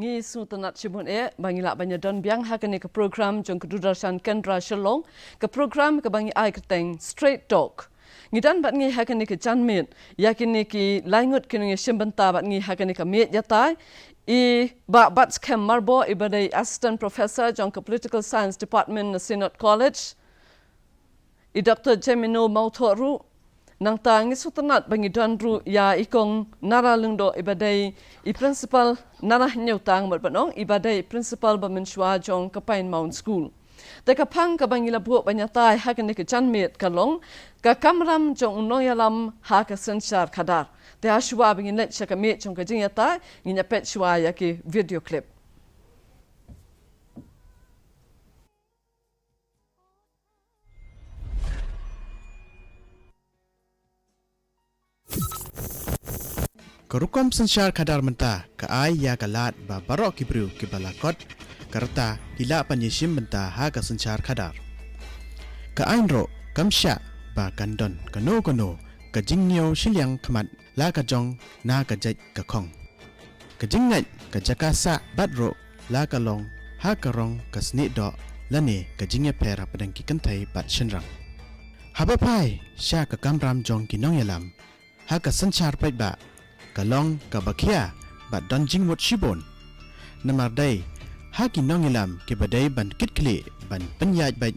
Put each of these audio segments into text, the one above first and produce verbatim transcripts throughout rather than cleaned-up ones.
Ngi sngewtynnat shibun eh ba ngi lah ban ïadon biang ha kane ka program jong ka Doordarshan Kendra Shillong, ka program kaba ngi ai kyrteng Straight Talk. Ngi don bad ngi ha kane ka janmiet ïa kine ki laingut ki nongïashim bynta bad ngi ha kane ka miet ïatai, i Bah Batskhem Myrboh, iba dei Assistant Professor jong ka Political Science Department na Synod College, i Doktor Jemino Mawthoh ruh. Nangta ngi sngewtynnat ba ngi don ruh ïa i Kong Nara Lyngdoh, iba dei i Principal, Nara Hynñiewta, mut ban ong, iba dei i Principal ba mynshuwa jong ka Pine Mount School. Te ka phang kaba ngi la buh ban ïatai ha kane ka janmiet ka long ka kamram jong u nongïalam ha ka synshar khadar. Te ha shuwa ba ngin leit sha ka miet jong ka jingïatai, ngin ïa peit shuwa ïa ki video clip. Ka rukom synshar khadar mynta ka ai ïa ka lad ba baroh ki briew kiba la kot ka rta ki lah ban ïashim bynta ha ka synshar khadar. Ka aiñ ruh kam shah ba kan don kano kano ka jingñiew shiliang khmat la ka jong na ka jait ka khong, ka jingngeit ka jaka sah bad ruh la ka long ha ka rong ka snieh doh lane ka jingïapher hapdeng ki kynthei bad shynrang. Haba phai sha ka kamram jong ki nongïalam ha ka synshar paidbah, ka long kaba khia bad don jingmut shibun. Namar dei ha ki nongïalam kiba dei ban kitkhlieh ban pynïaid beit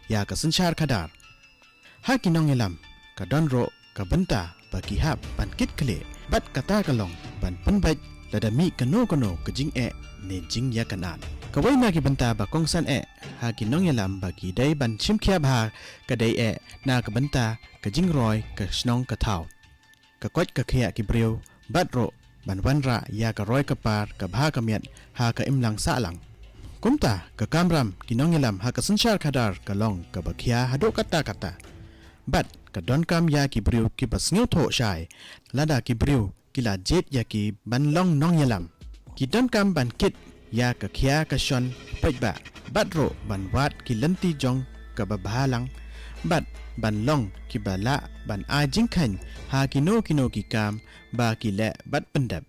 ïa ka synshar khadar. Ha ki nongïalam ka don ruh ka bynta ba ki hap ban kitkhlieh, bad kata ka long ban pynbeit lada mih kano kano ka jingeh ne jingïakynad. Kawei na ki bynta ba kongsan eh ha ki nongïalam ba ki dei ban shim khia bha ka dei eh na ka bynta ka jingroi ka shnong ka thaw, ka koit ka khiah ki briew bad ruh ban wanrah ïa ka roi ka par ka bha ka miat ha ka imlang sahlang. Kumta ka kamram ki nongïalam ha ka synshar khadar ka long kaba khia haduh katta katta. Bad ka donkam ïa ki briew kiba sngewthuh shai lada ki briew ki la jied ïa ki ban long nongïalam. Ki donkam ban kit ïa ka khia ka shon paidbah bad ruh ban wad ki lynti jong kaba bha lang bad ban long kiba lah ban ai jingkheiñ ha kino kino ki kam ba ki leh bad pyndep.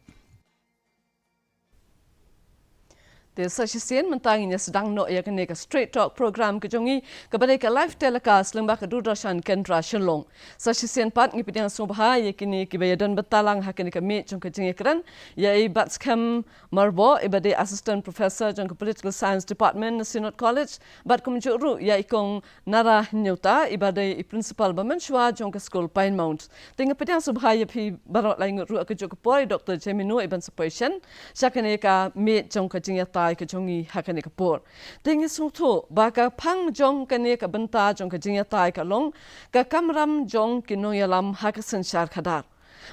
Te sa shisien mynta ngin ïa sdang noh ïa kane ka Straight Talk program ka jong ngi kaba dei ka live telecast lyngba ka Doordarshan Kendra Shillong. Sa shisien pat ngi pdiang sngewbha ïa kine kiba ïadon bynta lang ha kane ka miet jong ka jingïakren, ïa i Batskhem Myrboh, iba dei Assistant Professor jong ka Political Science Department na Synod College, bad kumjuh ruh ïa i Kong Nara Hynñiewta, iba dei i Principal ba mynshuwa jong ka skul Pine Mount. Te nga pdiang sngewbha ïa phi baroh laingut ruh ha kajuh ka por, i Doktor Jemino, iban sa poi shen sha kane ka miet jong ka jingïatai ka jong ngi ha kane ka por. Te ngi sngewthuh ba ka phang jong kane ka bynta jong ka jingïatai ka long ka kamram jong ki nongïalam ha ka synshar khadar.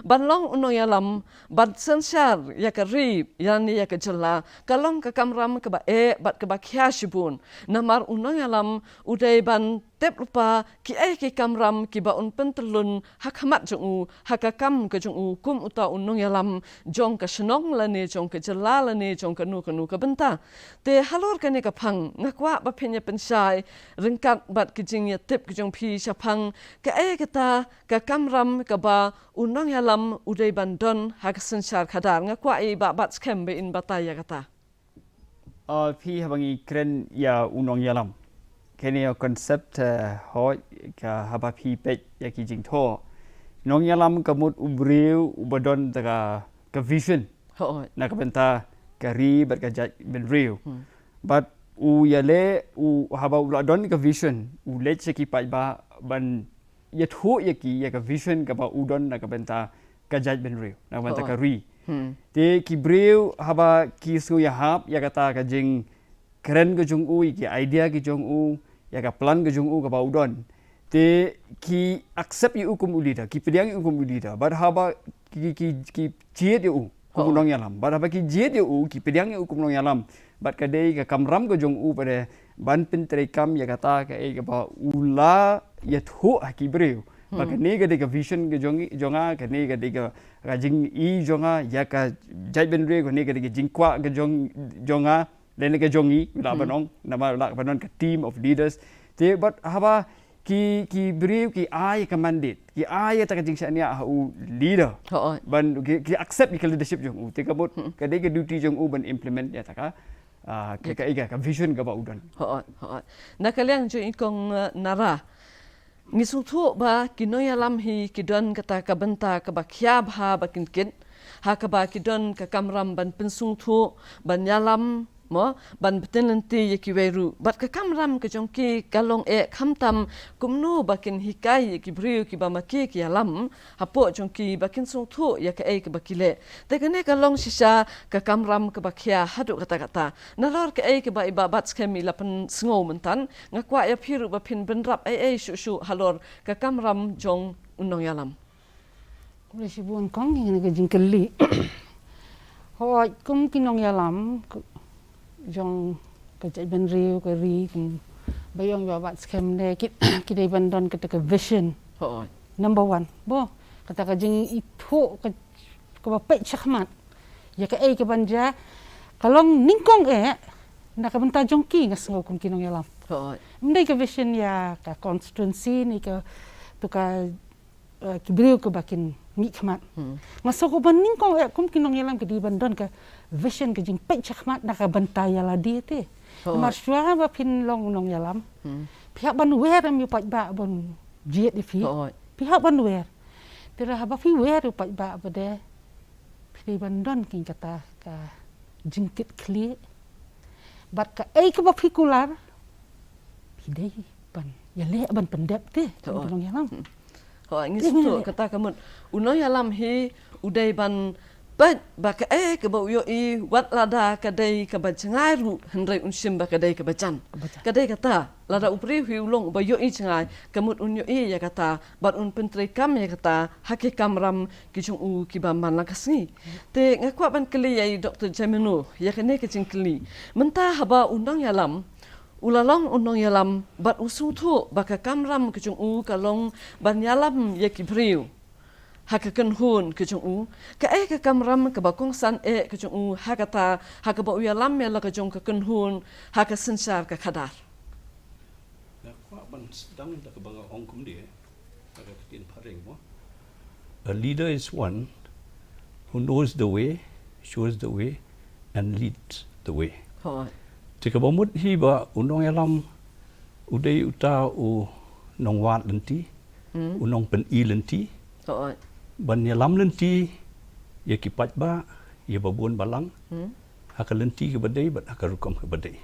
Ban long u nongïalam ban synshar ïa ka ri ïa ne ïa ka jylla ka long ka kamram kaba eh bad kaba khia shibun. Namar u nongïalam u dei ban tip lypa kiei ki kamram kiba un pyntyllun ha khmat jong u, ha ka kam ka jong u kum uta u nongïalam jong ka shnong lane jong ka jylla lane jong kano kano ka bynta. Te halor kane ka phang nga kwah ba phin ïa pynshai ryngkat bad ka jingïatip ka jong phi shaphang kaei kata ka kamram kaba u nongïalam u dei ban don ha ka synshar khadar. Nga kwah ïa i Bah Batskhem ba in batai ïa kata. Ah, phi, haba ngi kren ïa u nongïalam, kane ïa concept, eh, hoi ka haba phi peit ïa ki jingthoh, nongïalam ka mut u briew uba don da ka, ka vision. Hoi. Na ka bynta ka ri bad ka jaitbynriew. Hmm. Bad u ïaleh u haba u la don ka vision, u leit sha ki paidbah ban ïathuh ïa ki ïa ka vision kaba u don na ka bynta ka jaitbynriew, na ka bynta ka ri. Hmm. Te ki briew haba ki sngew ïahap ïa kata ka jingkren ka jong u, ïa ki idea ki jong u, ïa ka plan ka jong u kaba u don, te ki accept ïa u kum u leader, ki pdiang ïa u kum u leader. Bad haba ki, ki, ki, ki jied ïa u kum u nongïalam. Bad haba ki jied ïa u, ki pdiang ïa u kum u nongïalam, bad ka dei ka kamram ka jong u pat de ban pyntreikam ïa kata kaei kaba u la ïathuh ha ki briew. Ba kane ka dei ka vision ka jong, jong nga, kane ka dei ka, ka jingi jong nga ïa ka jaitbynriew, kane ka dei ka jingkwah ka jong, jong nga, lane ka jong ngi, lah ban ong, namar lah ban ong ka team of leaders. Te bad haba Ki, ki briew ki ai ka mandate, ki ai ïa kata ka jingshaniah ha u leader. Hooid. Ban ki, ki accept ïa ka leadership jong u. Te ka mut, ka dei ka duty jong u ban implement ïa kata ka, ah, ka, ka, ka, ka vision kaba u don. Hooid, hooid. Na ka liang jong i kong, eh, Nara. Ngi sngewthuh ba ki nongïalam hi ki don kata ka bynta kaba khia bha ba kin kit. Ha kaba ki don ka kamram ban pynsngewthuh, ban ïalam, mo, ban btin lynti ïa kiwei ruh. Bad ka kamram ka jong ki ka long eh khamtam kumno ba kin hikai ïa ki briew kiba ma ki ki ïalam hapoh jong ki ba kin sngewthuh ïa kaei kaba ki leh. Te kane ka long shisha ka kamram kaba khia haduh katta-katta. Nalor kaei kaba i Bah Batskhem i la pynsngew myntan, nga kwah ïa phi ruh ba phin bynrap ei ei shuh shuh halor ka kamram jong u nongïalam. Khublei shibun kong ïa kane ka jingkylli. Hooid, kum ki nongïalam, ku-, jong ka jaitbynriew, ka ri, kumba ong ïa Bah Batskhem ne, ki, ki dei ban don kata ka vision. Hooid. Number one. Mo, kata ka jingithuh ka, kaba peit shakhmat ïa kaei kaban jia, ka long nyngkong eh na ka bynta jong ki, nga sngew, kum ki nongïalam. Hooid. Ym dei ka vision ïa ka constituency ne ka, to ka, eh, ki briew kiba kin mihkhmat. Hmm. Nga sngew kaba nyngkong eh kum ki nongïalam ki dei ban don ka vision, ka jingpeit shakhmat na ka bynta ïa lade te. Hooid. Namar shuwa ba phin long nongïalam, hmm, phi hap ban wer ïa u paidbah ban jied ïa phi. Hooid. Phi hap ban wer. Te haba phi wer ïa u paidbah ba dei, phi dei ban don keiñ kata ka jingkitkhlieh. Bad kaei kaba phi kular, phi dei ban ïaleh ban pyndep te, hooid, kum ki nongïalam. Hmm. Hooid, ngi sngewthuh kata ka mut u nongïalam hi u dei ban peit ba kaei kaba u ïohi, wat lada ka dei kaba jngai ruh, hynrei un shim ba ka dei kaba jan. Kaba jan. Ka dei kata, lada u briew hi u long uba ïohi jngai, ka mut un ïohi ïa kata bad un pyntreikam ïa kata ha ki kamram ki jong u kiba man la ka sngi. Te nga kwah ban kylli ïa i Doktor Jemino ïa kane ka jingkylli. Mynta haba u nongïalam u la long u nongïalam bad u sngewthuh ba ka kamram ka jong u ka long ban ïalam ïa ki briew ha ka kynhun ka jong u, kaei ka kamram kaba kongsan eh ka jong u ha kata, ha kaba u ïalam ïa la ka jong ka kynhun ha ka synshar ka khadar? Nga kwah ban sdang da kaba nga ong kumne, ha ka ktien phareng mo. A leader is one who knows the way, shows the way, and leads the way. Hooid. Te kaba mut hi ba u nongïalam u dei uta u nongwad lynti, hmm, u nongpyni lynti. Hooid. Ban ïalam lynti ïa ki paidbah, ïa ba bun balang. Hmm. Ha ka lynti kaba dei bad ha ka rukom kaba dei.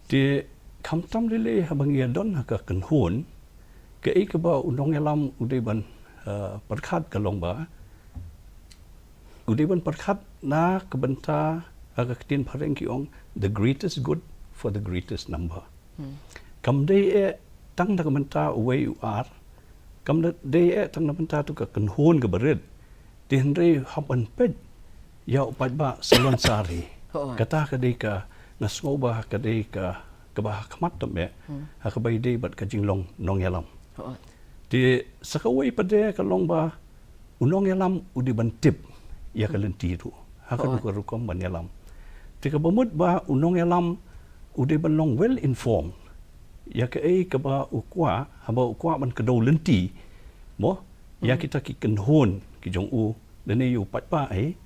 Te khamtam lei lei haba ngi ïa don ha ka kynhun, kaei kaba u nongïalam u dei ban, eh, pyrkhat ka long ba u dei ban pyrkhat na ka bynta, ha ka ktien phareng ki ong, the greatest good for the greatest number. Hmm. Kam dei eh tang na ka bynta uwei u ar, kam dei eh tang na ka bynta tu ka kynhun kaba rit, te hynrei hap ban peit ïa u paidbah salonsar hi. Hooid. Kata ka dei ka, nga sngew ba ka dei ka, kaba ha khmat tam eh, hmm, ha kaba ïadei bad ka jinglong nongïalam. Hooid. Te sa kawei pat de ka long ba u nongïalam u dei ban tip ïa ka lynti ruh, ha ka, hooid, rukom ban ïalam. Te kaba mut ba u nongïalam u dei ban long well informed ïa kaei kaba u kwah, haba u kwah ban kdew lynti mo ïa, hmm, kita ki kynhun ki jong u, lane ïa u paidbah hi,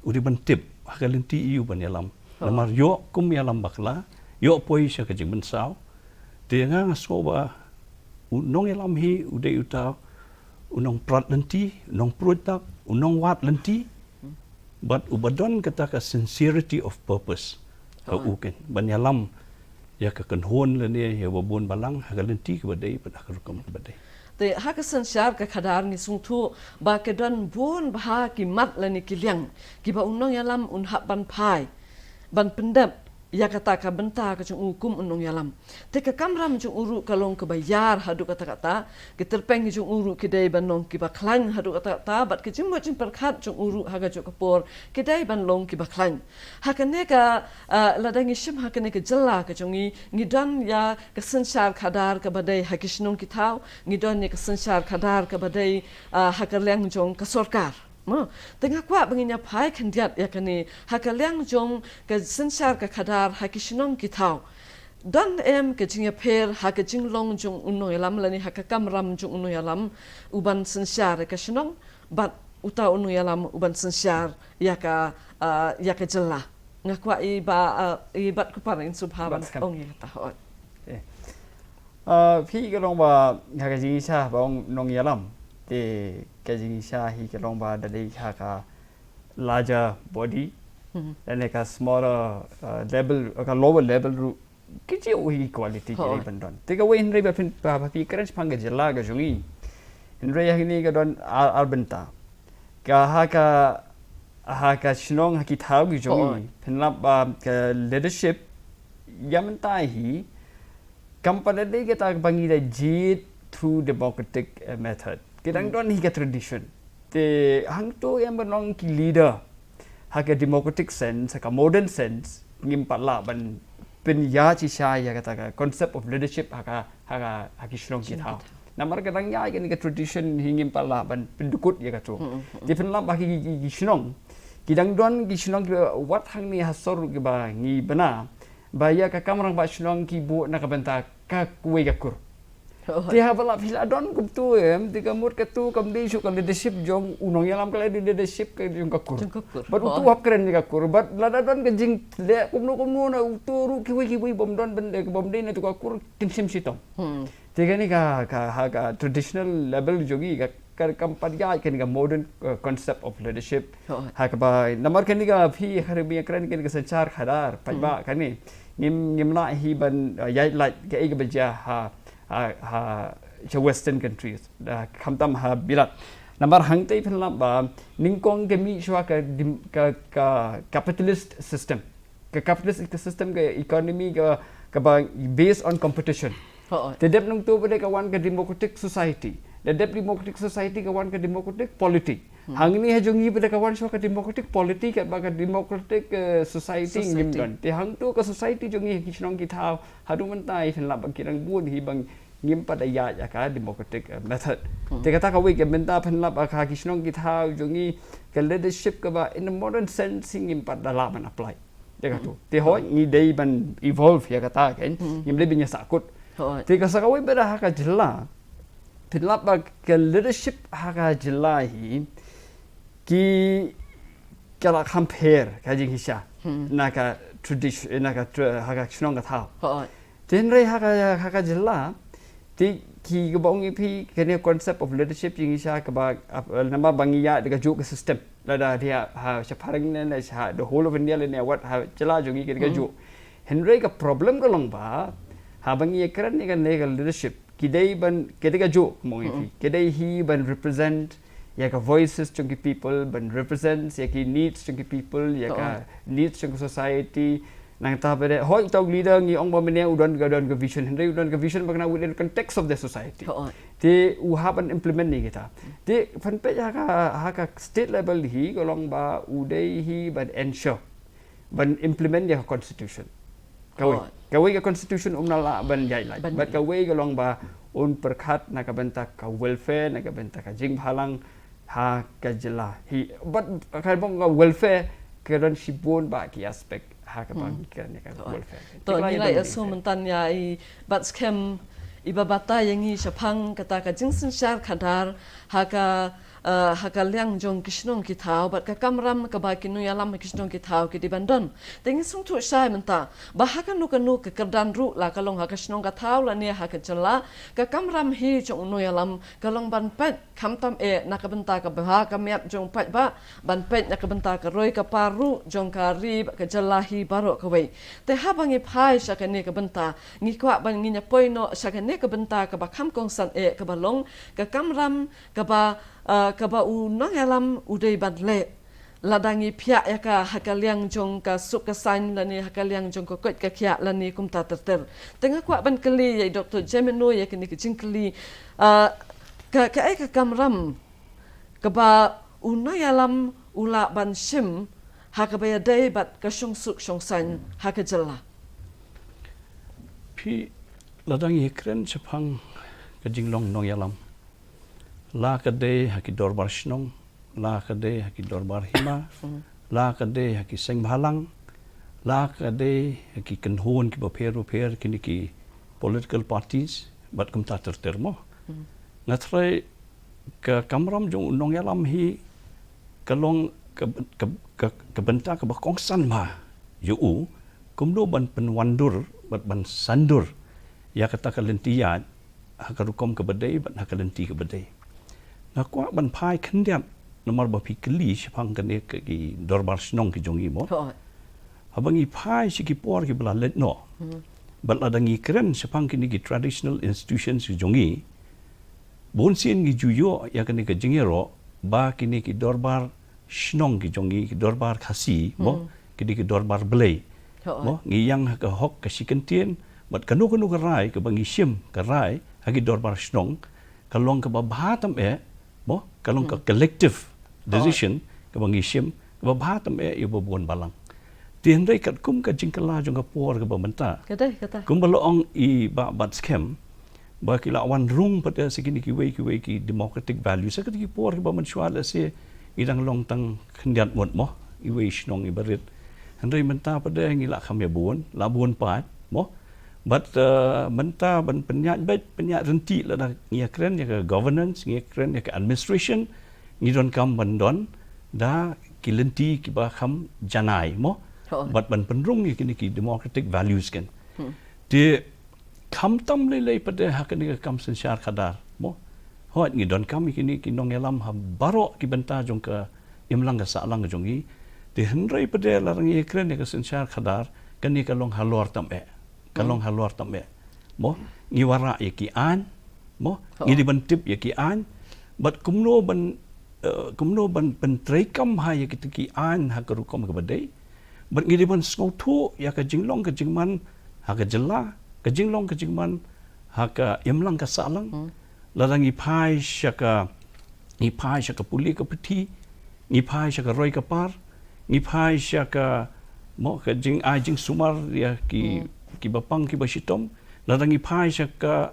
u dei ban tip ha ka lynti ïa u ban ïalam. Hooid. Namar ïoh kum ïalam bakla, ïoh poi sha ka jingmynsaw. Te nga, nga sngew ba u nongïalam hi u dei uta u nongprat lynti, u nongpruid dak, u nongwad lynti, bad uba don kata ka sincerity of purpose ha, hooid, u keiñ ban ïalam ïa ka kynhun lane ïa ba bun balang ha ka lynti kaba dei bad ha ka rukom kaba dei. Te ha ka synshar ka khadar ngi sngewthuh ba ka don bun bha ki mat lane ki liang kiba u nongïalam un hap ban phai ban pyndep ïa kata ka bynta ka jong u kum u nongïalam. Te ka kamram jong u ruh ka long kaba ïar haduh katta katta, ki tyrpeng jong u ruh ki dei ban long kiba khlaiñ haduh katta katta, bad ka jingmut jingpyrkhat jong u ruh ha kajuh ka por ki dei ban long kiba khlaiñ. Ha kane ka, ah, lada ngi shim ha kane ka jylla ka jong ngi, ngi don ïa ka synshar khadar kaba dei ha ki shnong ki thaw, ngi don ïa ka synshar khadar kaba dei, ah, ha ka liang jong ka sorkar. Mo, te nga kwah ba ngin ïa phai khyndiat ïa kane, ha ka liang jong ka synshar ka khadar ha ki shnong ki thaw. don em ka jingïapher ha ka jinglong jong u nongïalam lane ha ka kamram jong u nongïalam u ban synshar ïa ka shnong bad uta u nongïalam u ban synshar ïa ka, ah, ïa ka jylla. Nga kwah i ba, ah, i Bah Kupar in sngewbha ban ong ïa kata. Hooid. Eh. Ah, phi ka long ba ha ka jingshisha ba ong nongïalam. Te ka jingshisha hi ka long ba da dei ha ka larger body. Lane ka smaller, ah, level, ka lower level ruh ki jia u hi quality ki dei ban don. Te kawei hynrei ba phin ba phi kren shaphang ka jylla ka jong i. Hynrei hangne ka don ar, ar bynta. Ka ha ka ha ka shnong ha ki thaw ki jong i. Phin lap ba ka leadership ïa mynta hi kam pat da dei kata ba ngi da jied through democratic, eh, method. Ki dang don hi ka tradition. Te hangto ïa ban long ki leader ha ka democratic sense, ha ka modern sense, ngim pat lah ban pynïaid shisha ïa kata ka concept of leadership ha ka, ha ka, ha ki shnong ki thaw. Namar ka dang ïaid kane ka tradition hi ngim pat lah ban pyndukut ïa kato. Te phin lap ba ki, ki, ki shnong ki dang don ki shnong ki wat hangne ha sor ki ba ngi bna ba ïa ka kamram ba shnong ki buh na ka bynta ka kawei ka kur. Te haba la phi la don kumto em, te ka mut kato kam dei shuh ka leadership jong u nongïalam, ka la dei leadership ka jong ka kur. Jong ka kur. Bad uto u hap kren ïa ka kur. Bad lada don ka jingleh kumno kumno na uto ruh kiwei kiwei bym don ban dei, bym dei na uto ka kur kin shim shitom. Te kane ka, ka, ha ka traditional level jong i ka, ka kam pat ïaid kane ka modern, uh, concept of leadership. Ha kaba namar kane ka phi ha ri bia kren kane ka synshar khadar paidbah kane. Ngim, ngim lah hi ban, uh, ïaid lait kaei kaba jia ha ha, ha, sha Western countries, da, khamtam ha Bilat. Namar hangtei phin lap ba nyngkong ka mih shuwa ka, dim, ka, ka capitalist system. Ka capitalist system ka economy ka, kaba based on competition. Te dep nangto ba dei ka wan ka democratic society. Da dep democratic society ka wan ka democratic polity. Hangne ha jong ngi ba dei ka wan shuwa ka democratic polity katba ka democratic, eh, society ngim don. Te hangto ka society jong ngi ki shnong ki thaw haduh mynta i phin lap ba ki dang bun hi ba ngim pat da ïaid ïa ka democratic, eh, method. Te kata kawei ka bynta phin lap ba ha ki shnong ki thaw jong ngi ka leadership kaba in a modern sense hi ngim pat da lah ban apply. Ïa kato. Te hooid ngi dei ban evolve ïa kata kan. Ngim dei ban ïa sahkut. Te ka sa kawei bad ha ka jylla. Phin lap ba ka leadership ha ka jylla hi ki ka la compare ka jingshisha na ka tradition, na ka tra-, ha ka shnong ka thaw. Te hynrei ha ka, ha ka jylla te ki kaba ong ïa phi kane concept of leadership jingshisha kaba ap-, namar ba ngi ïa da ka juh ka system. Lada dei ha, ha shaphang ne, ne sha the whole of India lane wat ha jylla jong ngi ka dei ka juh. Hynrei ka problem ka long ba haba ngi ïa kren ïa kane ka leadership ki dei ban, ki dei ka juh, kumba ong ïa phi. Ki dei hi ban represent ïa ka voices jong ki people, ban represent ïa ki needs jong ki people, ïa ka needs jong ka society. Nangta ba dei hooid uta u leader ngi ong ba mynne u don ka, don ka vision, hynrei u don ka vision ba kane within context of the society. Te u hap ban implement ïa kita. Te phin peit ha ka, ha ka state level hi ka long ba u dei hi ban ensure ban implement ïa ka constitution. Kawei. Kawei ka constitution um lah ban ïaid lait. Bad kawei ka long ba un pyrkhat na ka bynta ka welfare, na ka bynta ka jingbhalang ha ka jylla. Hi, bad ka bong ka welfare ka don shibun bah ki aspect ha kaba ngi kren ïa ka welfare. To ngi la ïa sngewthuh mynta ïa i Bah Skhem i ba batai ïa ngi shaphang kata ka jingsynshar khadar ha ka, eh, ha ka liang jong ki shnong ki thaw bad ka kamram kaba ki nongïalam ha ki shnong ki thaw ki dei ban don. Te ngi sngewthuh shai mynta ba ha kano kano ka kyrdan ruh la ka long ha ka shnong ka thaw lane ha ka jylla, ka kamram hi jong u nongïalam ka long ban peit khamtam eh na ka bynta ka bha ka miat jong u paidbah, ban peit na ka bynta ka roi ka par ruh jong ka ri bad ka jylla hi baroh kawei. Te haba ngi phai sha kane ka bynta ngi kwah ban ngin ïa poi noh sha kane ka bynta kaba kham kongsan eh kaba long ka kamram kaba, ah, kaba u nongïalam u dei ban leh. Lada ngi phiah ïa ka ha ka liang jong ka suk ka saiñ lane ha ka liang jong ka koit ka khiah lane kumta ter ter. Te nga kwah ban kylli ïa i Doktor Jemino ïa kane ka jingkylli, ah, ka, kaei ka kamram kaba u nongïalam u lah ban shim ha kaba ïadei bad ka shongsuk shongsaiñ ha ka jylla. Phi, lada ngi kren shaphang ka jinglong nongïalam, la ka dei ha ki dorbar shnong, la ka dei ha ki dorbar hima, la ka dei ha ki seng bhalang, la ka dei ki kynhun kiba pher ba pher, kine ki political parties bad kumta ter ter mo. Nga tharai ka kamram jong u nongïalam hi ka long ka, ka, ka, ka bynta kaba kongsan bha ïa u, kumno ban pynwandur bad ban sandur ïa kata ka lynti ïaid ha ka rukom kaba dei bad ha ka lynti kaba dei. Nga kwah ban phai khyndiat namar ba phi kylli shaphang kane ka ki dorbar shnong ki jong ngi mo. Hooid. Haba ngi phai sha ki por kiba la leit noh, bad lada ngi kren shaphang kine ki traditional institutions ki jong ngi, bun sien ngi ju ïoh ïa kane ka jingïaroh ba kine ki dorbar shnong ki jong ngi, ki dorbar Khasi mo, kine ki dorbar Blei mo, ngi ïeng ha ka hok ka shi kyntien, bad kano kano ka rai kaba ngi shim ka rai ha ki dorbar shnong, ka long kaba bha tam eh mo, ka long ka collective decision kaba ngi shim, kaba bha tam eh ïa ba bun balang. Te hynrei katkum ka jingkylla jong ka por kaba mynta, ka dei kata, kumba la ong i Bah Batskhem, ba ki la wan rung pat ïa sa kine kiwei kiwei ki democratic values ha kata ki por kiba mynshuwa, la se ngi dang long tang khyndiat mut mo, iwei shnong iba rit. Hynrei mynta pat ngi la kham ïa bun, la bun pat mo. Bad mynta ban pynïaid bad pynïaid ryntih, lada ngi ïa kren ïa ka governance, ngi ïa kren ïa ka administration, ngi donkam ban don da ki lynti kiba kham janai mo. Bad ban pynrung ïa kine ki democratic values kan. Te khamtam lei lei pat ha kane ka kam synshar khadar mo. Hooid, ngi donkam ïa kine ki nongïalam ha baroh ki bynta jong ka imlang ka sahlang jong ngi. Te hynrei pat lada ngi kren ïa ka synshar khadar, kane ka long halor tam eh. Ka long halor tam eh mo. Ngi wanrah ïa ki aiñ mo. Ngi dei ban tip ïa ki aiñ bad kumno ban, kumno ban pyntreikam ha ïa kita ki aiñ ha ka rukom kaba dei. Bad ngi dei ban sngewthuh ïa ka jinglong ka jingman ha ka jylla, ka jinglong ka jingman ha ka imlang ka sahlang. Lada ngi phai sha ka, ngi phai sha ka pule ka puthi, ngi phai sha ka roi ka par, ngi phai sha ka mo, ka jingai jingsumar ïa ki, kiba pang kiba shitom. Lada ngi phai sha ka,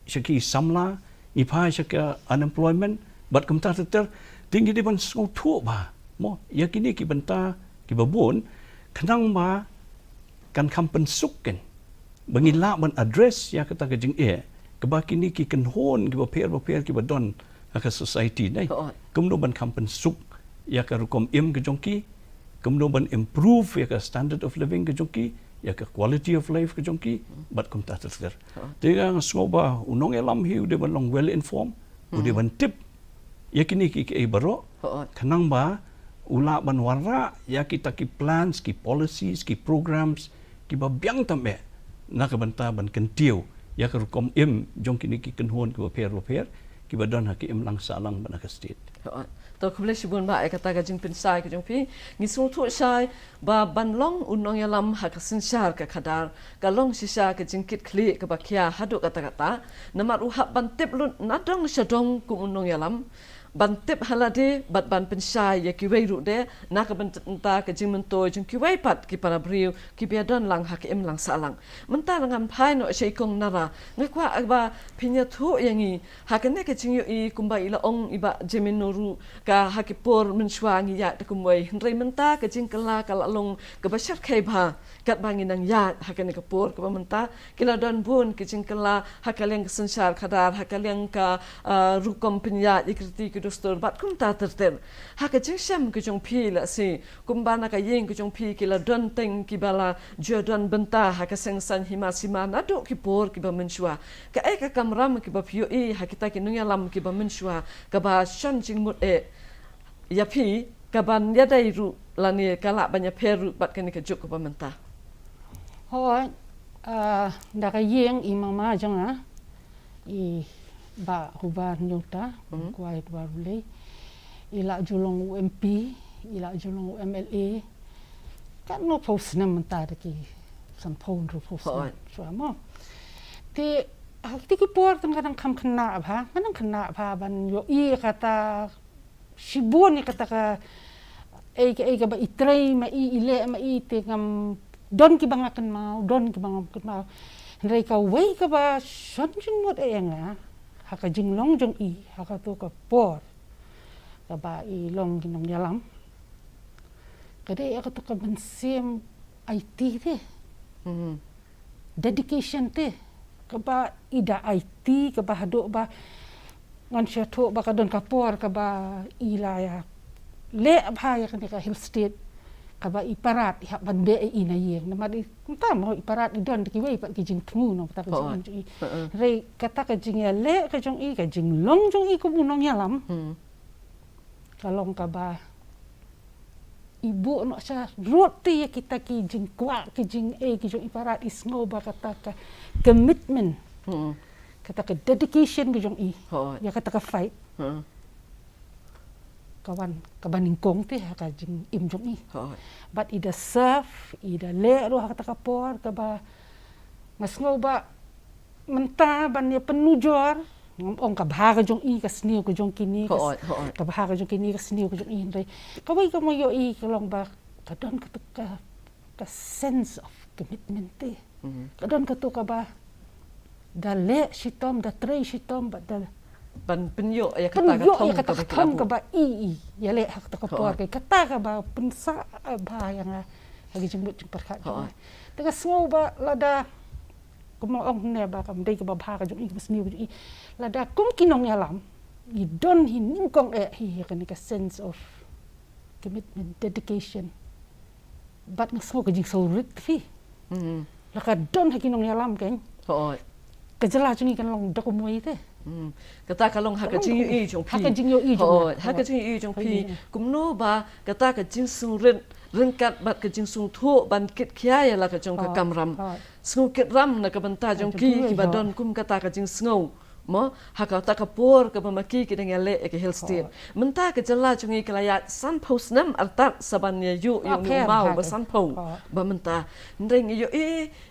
sha ki samla, ngi phai sha ka unemployment bad kumta ter ter. Te ngi dei ban sngewthuh bha mo ïa kine ki bynta kiba bun, khnang ba kan kham pynsuk kan, ba ngi lah ban address ïa kata ka jingeh kaba kine ki kynhun kiba pher ba pher kiba don ha ka society ne. Kumno ban kham pynsuk ïa ka rukom im ka jong ki, kumno ban improve ïa ka standard of living ka jong ki, ïa ka quality of life ka jong ki bad kumta ter ter. Te nga sngew ba u nongïalam hi u dei ban long well informed, u dei ban tip ïa kine ki, ki ei baroh, khnang ba u lah ban wanrah ïa kita ki plans, ki policies, ki programs kiba biang tam eh na ka bynta ban kyntiew ïa ka rukom im jong kine ki kynhun kiba pher ba pher kiba don ha ka imlang sahlang bad ha ka state. To khublei shibun Bah ïa kata ka jingpynshai ka jong phi. Ngi sngewthuh shai ba ban long u nongïalam ha ka synshar ka khadar ka long shisha ka jingkitkhlieh kaba khia haduh katta katta. Namar u hap ban tip lut na dong sha dong kum u nongïalam, ban tip ha lade bad ban pynshai ïa kiwei ruh de na ka bynta ka jingmyntoi jong kiwei pat ki para briew kiba ïadon lang ha ka imlang sahlang. Mynta ngam phai noh sha i Kong Nara, nga kwah ba phin ïathuh ïa ngi ha kane ka jingïohi kumba i la ong i Bah Jemino ruh, ka ha ki por mynshuwa ngi ïaid da kumwei, hynrei mynta ka jingkylla ka la long kaba shyrkhei bha katba ngi nang ïaid ha kane ka por kaba mynta. Ki la don bun ki jingkylla ha ka liang ka synshar khadar, ha ka liang ka, ah, rukom pynïaid ïa ki riti ki dustur bad kumta ter ter. Ha ka jingshem ka jong phi la si, kumba na ka ïing ka jong phi ki la don teng kiba la ju don bynta ha ka seng saiñ hima sima naduh ki por kiba mynshuwa. Kaei ka kamram kiba phi ïohi ha kita ki nongïalam kiba mynshuwa kaba shon jingmut eh ïa phi, kaban ïadei ruh lane ka lah ban ïapher ruh bad kane ka juk kaba mynta? Hooid, ah, da ka ïing i mama jong nga, i Bah Hubert Nyota, kwai Hubert Blei, i la ju long u M P, i la ju long u M L A. Katno phew snem mynta, da ki sanphew hynriewphew snem shuwa mo. Te ha kiti ki por te nga dang kham khynnah bha, nga dang khynnah bha ban ïohi kata shibun ïa kata ka, ei, ei kaba i trei ma i, i leh ma i, te ngam, don kiba nga kynmaw, don kiba ngam kynmaw. Hynrei kawei kaba shon jingmut ïa nga ha ka jinglong jong i ha kato ka por kaba i long i nongïalam, ka dei ïa kato ka mynsiem aiti te. Dedication te. Kaba i da aiti, kaba haduh ba ngan sngewthuh ba ka don ka por kaba i la ïa leh bha ïa kane ka Hill State, kaba i parat i hap ban beh ïa i na ïing. Namar i, mynta mo i parat i don da kiwei pat ki jingthmu, nangta ka jingim jong i. Hynrei kata ka jingïaleh ka jong i, ka jinglong jong i kum u nongïalam, ka long kaba i buh noh sha rud te ïa kita ki jingkwah, ki jingeh ki jong i parat, i sngew ba kata ka commitment, kata ka dedication ka jong i ïa kata ka fight, ka wan kaba nyngkong te ha ka jingim jong i. Bad i da serve, i da leh ruh ha kata ka por kaba nga sngew ba mynta ban ïa pynujor, ngam ong ka bha ka jong i, ka sniew ka jong kine, ka bha ka jong kine, ka sniew ka jong i, hynrei kawei ka mo ïohi ka long ba ka don ka, ka, ka sense of commitment te. Ka don kato kaba da leh shitom, da trei shitom, ba da ban pynïoh ïa kata ka thong kaba i, i ïaleh ha kata ka por, kata kaba pynsah bha ïa nga ha ki jingmut jingpyrkhat jong nga. Te nga sngew ba lada, kumno ong ne, ba kam dei kaba bha ka jong i, kaba sniew ka jong i, lada kum ki nongïalam i don hi nyngkong eh hi ïa kane ka sense of commitment, dedication. Bad nga sngew ka jingsngewrit phi. La ka don ha ki nongïalam keiñ, ka jylla jong i kan long da kumwei te. Kata ka long ha ka jingïohi jong phi. Ha ka jingïohi jong nga. Ha ka jingïohi jong phi. Kumno ba kata ka jingsngewrit ryngkat bad ka jingsngewthuh ban kit khia ïa la ka jong ka kamram, sngewkitram na ka bynta jong ki kiba don kum kata ka jingsngew. Mo, ha kata ka por kaba ma ki ki dang ïaleh ïa ka Hill State. Mynta ka jylla jong ngi ka la ïaid sanphew snem artat sa ban ïa ïoh ïa une u maw ba sanphew ba mynta. Hynrei ngi ïohi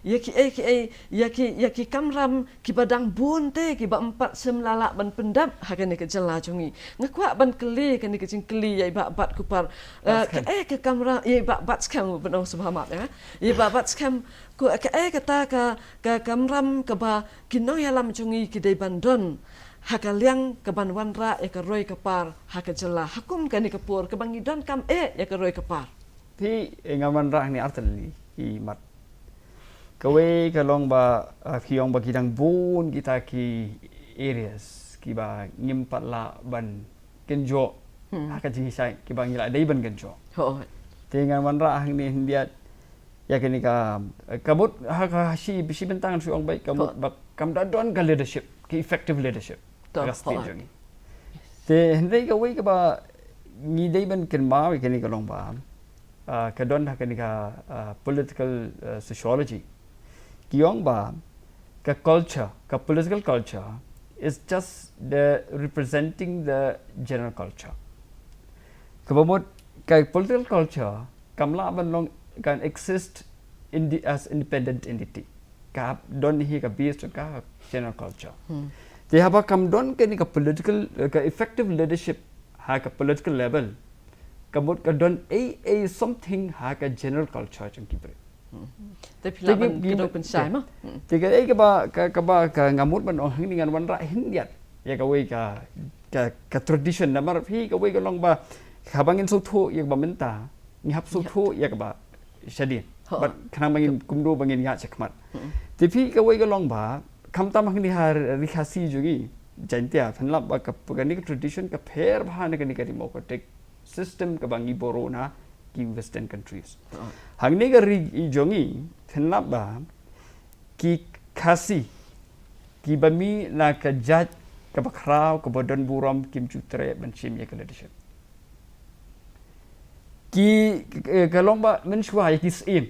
ïa kiei kiei, ïa ki, ïa ki kamram kiba dang bun te kiba ym pat shym la lah ban pyndep ha kane ka jylla jong ngi. Nga kwah ban kylli kane ka jingkylli ïa i Bah Batskhem Kupar. Kaei ka kamram, ïa i Bah Batskhem, ban ong sngewbha map ïa nga. Ïa i Bah Batskhem, kaei kata ka, ka kamram kaba ki nongïalam jong ngi ki dei ban don ha ka liang ka ban wanrah ïa ka roi ka par ha ka jylla ha kum kane ka por kaba ngi donkam eh ïa ka roi ka par? Te ngan wanrah hangne artylli ki mat. Kawei ka long ba, ah, ki ong ba ki dang bun kita ki areas kiba ngim pat lah ban kynjoh ha ka jingshai kiba ngi la dei ban kynjoh. Te ngan wanrah hangne hyndiat ïa kane ka, eh, ka mut ha ka shi, shi bynta ngan shu ong beit ka mut ba kam da don ka leadership, ka effective leadership ha ka state jong ngi. Te hynrei kawei kaba ngi dei ban kynmaw ïa kane ka long ba, ah, ka don ha kane ka, ah, political, ah, sociology ki ong ba ka culture, ka political culture is just the representing the general culture. Kaba mut ka political culture kam lah ban long, kan exist in the, as independent entity. Ka don hi ka base jong ka general culture. Te haba kam don kane ka political, ka effective leadership ha ka political level, ka mut ka don ei ei something ha ka general culture jong ki briew. Te phi lah ban kdew pynshai mo. Te kaei kaba, ka, kaba ka nga mut ban ong hangne ngan wanrah hyndiat ïa kawei ka, ka, ka tradition, namar phi kawei ka long ba haba ngin sngewthuh ïa kaba mynta, ngi hap sngewthuh ïa kaba shadien. Bad khnang ba ngin kumno ba ngin ïaid shakhmat. Te phi kawei ka long ba khamtam hangne ha ri Khasi jong ngi, Jaintia, phin lap ba ka, kane ka tradition ka pher bha na kane ka democratic system kaba ngi burom na ki Western countries. Hangne ka ri jong ngi, phin lap ba ki Khasi kiba mih na ka jait kaba khraw, kaba don burom, kim ju treh ban shim ïa ka leadership. Ki, eh, ka long ba mynshuwa ïa ki syiem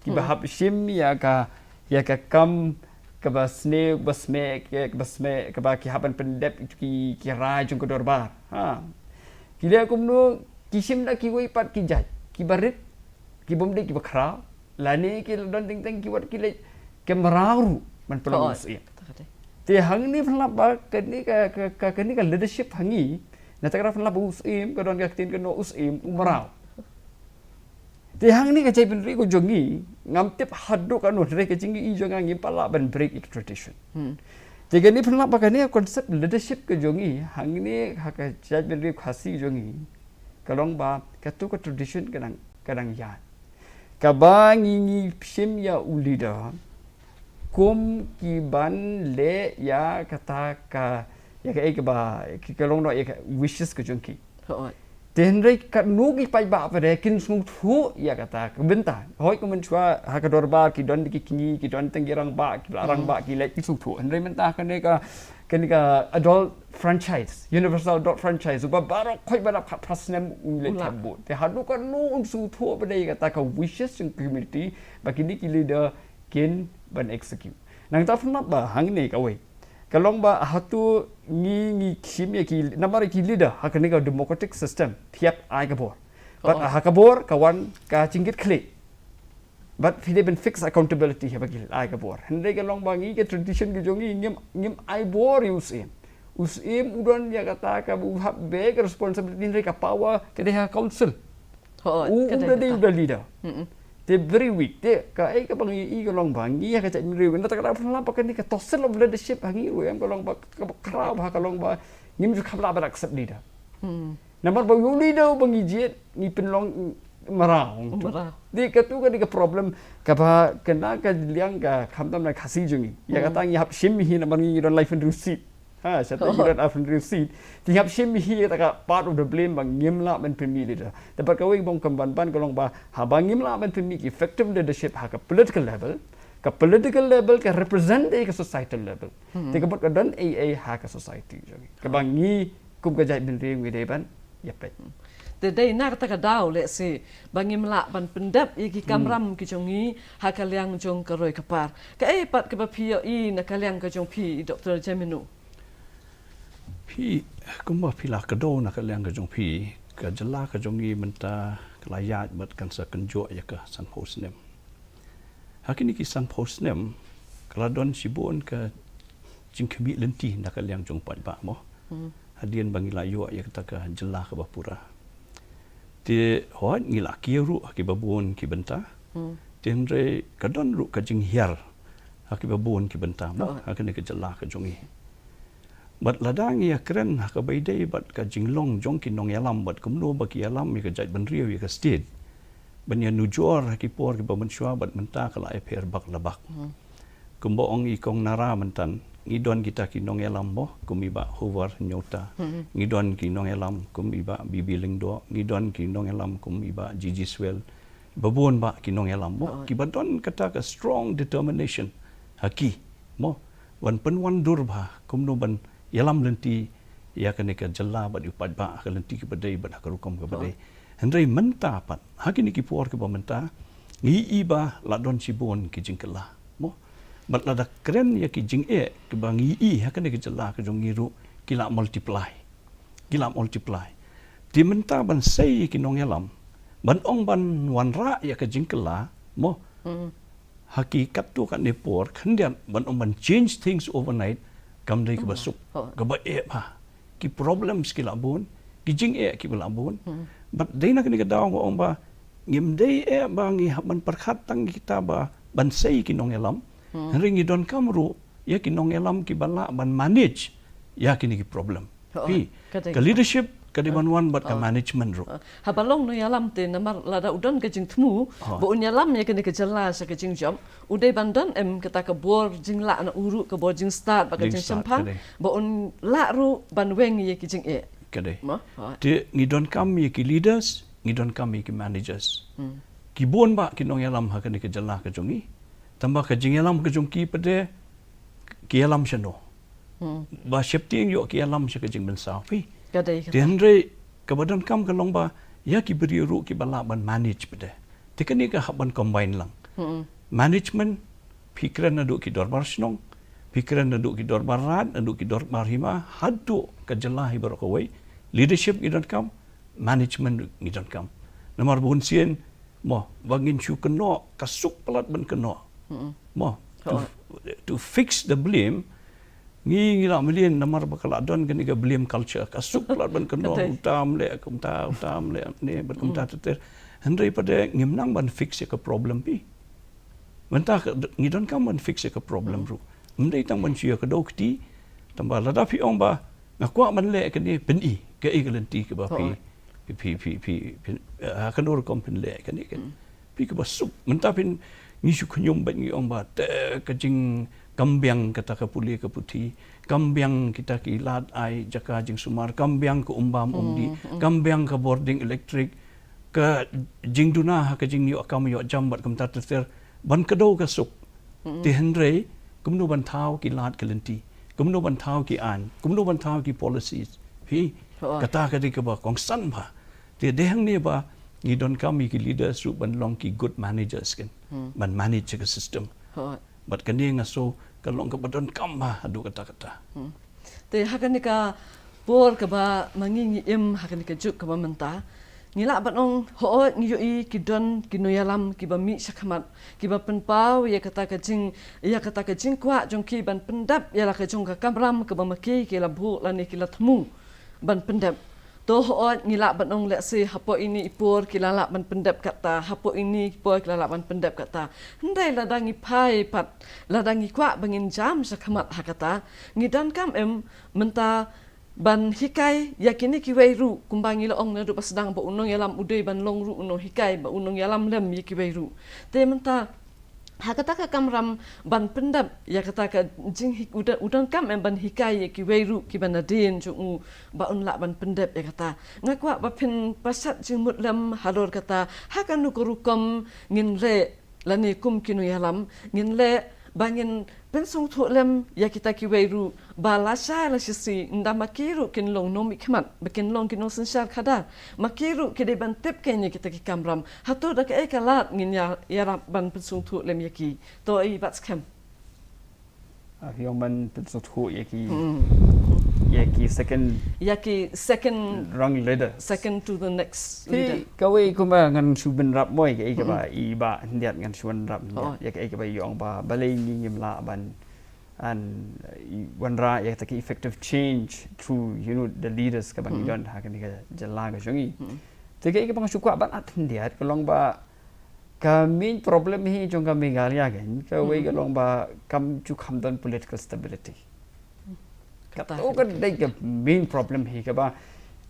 kiba hap shim ïa ka, ïa ka kam kaba sniew, kaba smeh, kaba smeh, kaba ki hap ban pyndep ïa ki, ki rai jong ka dorbar. Ha. Ki leh kumno, ki shim da kiwei pat ki jait kiba rit, ki bym dei kiba khraw, lane ki la don teng teng ki wat ki leh, ki mraw ruh ban pynlong u syiem. Te hangne phin lap ba kane ka, ka, ka, kane ka leadership ha ngi, na kata ka daw phin lap ba u syiem ka don ka ktien kynnoh u syiem u mraw. Te hangne ka jaitbynriew ka jong ngi, ngam tip haduh katno, hynrei ka jingïohi jong nga ngim pat lah ban break ïa ka tradition. Te kane phin lap ba kane ka concept leadership ka jong ngi hangne ha ka jaitbynriew Khasi jong ngi, ka long ba kato ka tradition ka dang, ka dang ïaid. Kaba ngi ngi shim ïa u leader kum ki ban leh ïa kata ka, ïa kaei kaba ki ka long noh ïa ka wishes ka jong ki. Hooid. Te hynrei katno ki paidbah pat de kin sngewthuh ïa kata ka bynta. Hooid, ka mynshuwa ha ka dorbar ki don ki kñi, ki don tang ki rangbah, ki ba rangbah ki leh ki sngewthuh. Hynrei mynta kane ka, kane ka adult franchise, universal adult franchise, uba baroh khoit ba dap khatphra snem u leh thep vote. Te haduh katno un sngewthuh pat de ïa kata ka wishes jong community ba kine ki leader kin ban execute. Nangta pynlap ba hangne kawei ka long ba hato ngi ngi shim ïa ki namar ki leader ha kane ka democratic system thiah ai ka bor. Bad ha ka bor ka wan ka jingkitkhlieh. Bad phi dei ban fix accountability haba ki ai ka bor. Hynrei ka long ba ngi ka tradition ka jong ngi ngim, ngim ai bor ïa u Syiem. U Syiem u don ïa kata kaba u hap beh ka responsibility, hynrei ka power ka dei ha council. Hooid, u, ka u dei da dei kata. U da leader. Mm-mm. Te very weak. Te kaei kaba ngi i ka long ba ngi ha ka jaitbynriew, nangta ka dei pynlap ba kane ka tussle of leadership ha ngi ruh em ka long ba kaba khraw ha ka long ba ngim ju kham lah ban accept leader. Mm. Namar ba u leader ba ngi jied ngi pynlong mraw. Mraw. Te katu ka dei ka problem kaba kane ka liang ka khamtam na Khasi jong ngi. Ïa kata ngi hap shim hi namar ngi don laiphew hynriew seat. Ha, shata ngi don laiphew hynriew seat. Te ngi hap shim hi kata ka part of the blame ba ngim lah ban pynmih leader. Te bad kawei bong kam ban ban ka long ba haba ngim lah ban pynmih ki effective leadership ha ka political level, ka political level ka represent ïa ka societal level. Te ka bad ka don ei ei ha ka society jong ngi. Kaba ngi kum ka jaitbynriew ngi dei ban ïapeit. Te dei na kata ka daw lehse ba ngim lah ban pyndep ïa ki kamram ki jong ngi ha ka liang jong ka roi ka par. Kaei pat kaba phi ïohi na ka liang ka jong phi, Doctor Jemino? Phi, kumba phi la kdew na ka liang ka jong phi, ka jylla ka jong ngi mynta ka la ïaid bad kan sa kynjoh ïa ka sanphew snem. Ha kine ki sanphew snem ka la don shibun ka jingkhmih lynti na ka liang jong paidbah mo. Hmm. Hadien ba ngi la ïoh ïa kata ka jylla kaba pura. Te hooid ngi la kiew ruh ha kiba bun ki bynta. Hmm. Te hynrei ka don ruh ka jinghiar ha kiba bun ki bynta mo. Hooid. Ha kane ka jylla ka jong ngi. Bad lada ngi ïakren ha kaba ïadei bad ka jinglong jong ki nongïalam bad kumno ba ki ïalam ïa ka jaitbynriew ïa ka state ban ïanujor ha ki por kiba mynshuwa bad mynta ka la ïapher bak la bak. Hmm. Kumba ong i Kong Nara mynta, ngi don kita ki nongïalam mo, kum i Bah Hoover Nyota. Hmm. Ngi don ki nongïalam kum i Bah B B Lyngdoh, ngi don ki nongïalam kum i Bah G G Swell. Ba bun bah ki nongïalam mo, kiba don kata ka strong determination ha ki mo, ban pynwandur bha kumno ban ïalam lynti ïa kane ka jylla bad ïa u paidbah ha ka lynti kaba dei bad ha ka rukom kaba dei. Hynrei mynta pat ha kine ki por kiba mynta ngi i ba la don shibun ki jingkylla mo. Bad lada kren ïa ki jingeh kiba ngi i ha kane ka jylla ka jong ngi ruh ki la multiply. Ki la multiply. Te mynta ban sei ïa ki nongïalam ban ong ban wanrah ïa ka jingkylla mo. Hmm. Ha ki katto katne por khyndiat ban ong ban change things overnight kam dei kaba suk, kaba eh bha. Ki problems ki la bun, ki jingeh kiba la bun. Hmm. Bad dei na kane ka daw nga ong ba ngim dei eh ba ngi hap ban pyrkhat tang kita ba ban sei ki nongïalam. Hmm. Hynrei ngi donkam ruh ïa ki nongïalam kiba lah ban manage ïa kine ki problem. Phi, ka dei ka leadership ka dei ban wan bad ka management ruh. Haba long nongïalam te namar lada u don ka jingthmu ba un ïalam ïa kane ka jylla sha ka jingjop, u dei ban don em kata ka bor jinglah na u ruh, ka bor jingstad bad ka jingstad, jingshemphang, ka dei, ba un lah ruh ban weng ïa ki jingeh. Ka dei. Te ngi donkam ïa ki leaders, ngi donkam ïa ki managers. Hmm. Ki bun bah ki nongïalam ha kane ka jylla ka jong ngi. Tangba ka jingïalam ka jong ki pat de ki ïalam shano. Hmm. Ba sheptieng ïoh ki ïalam sha ka jingmynsaw phi. Ka dei. Te kata hynrei kaba donkam ka long ba ïa ki briew ruh kiba lah ban manage pat de. Te kane ka hap ban combine lang. Hmm. Management, phi kren naduh ki dorbar shnong, phi kren naduh ki dorbar raid, naduh ki dorbar hima, haduh ka jylla hi baroh kawei. Leadership ngi donkam, management ngi donkam. Namar bun sien mo, ba ngin shu kynnoh, ka suk palat ban kynnoh. Hmm. Mo, to, to fix the blame, ngi, ngi la mlien namar ba ka la don kane ka blame culture, ka suk palat ban kynnoh, uta um leh, kumta, uta um leh ne, bad kumta ter ter. Hynrei pat de ngim nang ban fix ïa ka problem phi. Mynta ka, ngi donkam ban fix ïa ka problem ruh. Ym dei tang ban shu ïa ka dok kti, tangba lada phi ong ba nga kwah ban leh kane, pyni kaei ka lynti kaba phi, phi, phi, phi, phi, eh, ha kano rukom phin leh kane, kan. Hmm. Phi kaba suk, mynta phin ngi shu khñium bad ngi ong ba te ka jing kam biang kata ka pule ka puthi, kam biang kita ki lad ai jaka jingsumar, kam biang ka umbam umdi, kam biang ka bording elektrik, ka jingduna ha ka jingïoh kam ïoh jam bad kumta ter ter, ban kdew ka suk. Te hynrei kumno ban thaw ki lad ki lynti, kumno ban thaw ki aiñ, kumno ban thaw ki policies. Phi, kata ka dei kaba kongsan bha. Te dei hangne ba ngi donkam ïa ki leaders ruh ban long ki good managers kan. Ban manage ka system. Bad kane nga sngew ka long kaba donkam bha haduh katta katta. Te ha kane ka por kaba ma ngi ngi im ha kane ka juk kaba mynta, ngi lah ban ong hooid ngi ïohi ki don ki nongïalam kiba mih shakhmat, kiba pynpaw ïa kata ka jing, ïa kata ka jingkwah jong ki ban pyndep ïa la ka jong ka kamram kaba ma ki ki la buh lane ki la thmu ban pyndep. To hooid ngi lah ban ong lehse hapoh ine i por ki la lah ban pyndep kata, hapoh ine i por ki la lah ban pyndep kata. Hynrei lada ngi phai pat, lada ngi kwah ba ngin jam shakhmat ha kata, ngi donkam em mynta ban hikai ïa kine kiwei ruh, kumba ngi la ong naduh ba sdang ba u nongïalam u dei ban long ruh u nonghikai, ba u nongïalam lem ïa kiwei ruh. Te mynta ha kata ka kamram ban pyndep ïa kata ka jing hi-, u don, u donkam em ban hikai ïa kiwei ruh kiba nadien jong u ba un lah ban pyndep ïa kata. Nga kwah ba phin pashat jingmut lem halor kata, ha kano ka rukom ngin leh lane kum ki nongïalam ngin leh ba ngin pynsngewthuh lem ïa kita kiwei ruh ba lashai lashisngi ynda ma ki ruh kin long nongmihkhmat, ba kin long ki nongsynshar khadar, ma ki ruh ki dei ban tip kein ïa kita ki kamram. Hato da kaei ka lad ngin ïa, ïarap ban pynsngewthuh lem ïa ki? To i Batskhem. Ah, ïong ban pynsngewthuh ïa ki, ïa ki second, ïa ki second rung leader, second to the next leader. Kawei kumba ngan shu bynrap mo ïa kaei kaba i Bah Khyndiat, ngan shu bynrap ïa kaei kaba i ong ba balei ngi ngim lah ban, and, uh, wanrah ïa kata ki effective change through, you know, the leaders kaba ngi don ha kane ka jylla ka jong ngi. Te kaei kaba nga shu kwah ban ad khyndiat ka long ba ka main problem hi jong ka Meghalaya kan, kawei ka long ba kam ju kham don political stability. Kato ka dei ka main problem hi kaba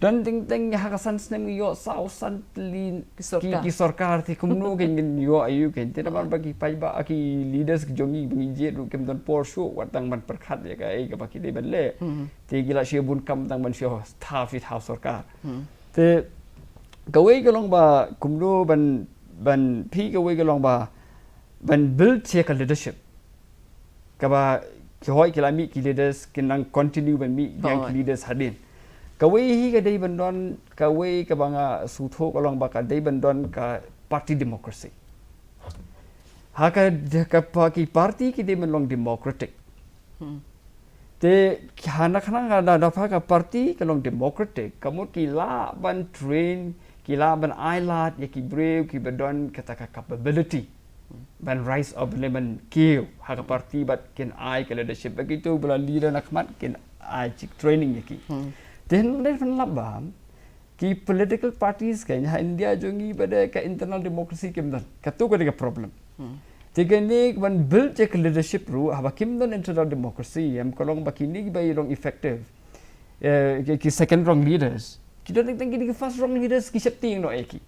don teng teng ha ka san snem ïoh saw san tylli ki sorkar, ki sorkar, te kumno kan ngin ïoh aïu kan. Te namar ba ki paidbah, ki leaders ki jong ngi ba ngi jied ruh kim don por shuh wat tang ban pyrkhat ïa kaei kaba ki dei ban leh. Te ki la shu bun kam tang ban shu thaw, shu thaw sorkar. Te kawei ka long ba kumno ban, ban phi, kawei ka long ba ban build ïa ka leadership. Kaba ki hoi ki la mih ki leaders, kin nang continue ban mih biang ki leaders hadien. Kawei hi ka dei ban don, kawei kaba nga sngewthuh ka long ba ka dei ban don ka party democracy. Ha ka, ka pa-, ki party ki dei ban long democratic. Te ha na khnang ka da, da pha ka party ka long democratic, ka mut ki lah ban train, ki lah ban ai lad ïa ki briew kiba don kata ka capability ban rise up, lane ban kiew ha ka party bad kin ai ka leadership ba kito ba la leader na khmat kin ai chik training ïa ki. Te hynrei phin lap ba ki political parties kan ha India jong ngi ba dei ka internal democracy kim don. Kato ka dei ka problem. Te kane ban build ïa ka leadership ruh haba kim don internal democracy, em ka long ba kine kiba i long effective, eh, ki, ki second rung leaders, ki don teng teng kine ki first rung leaders ki sheptieng noh ïa ki.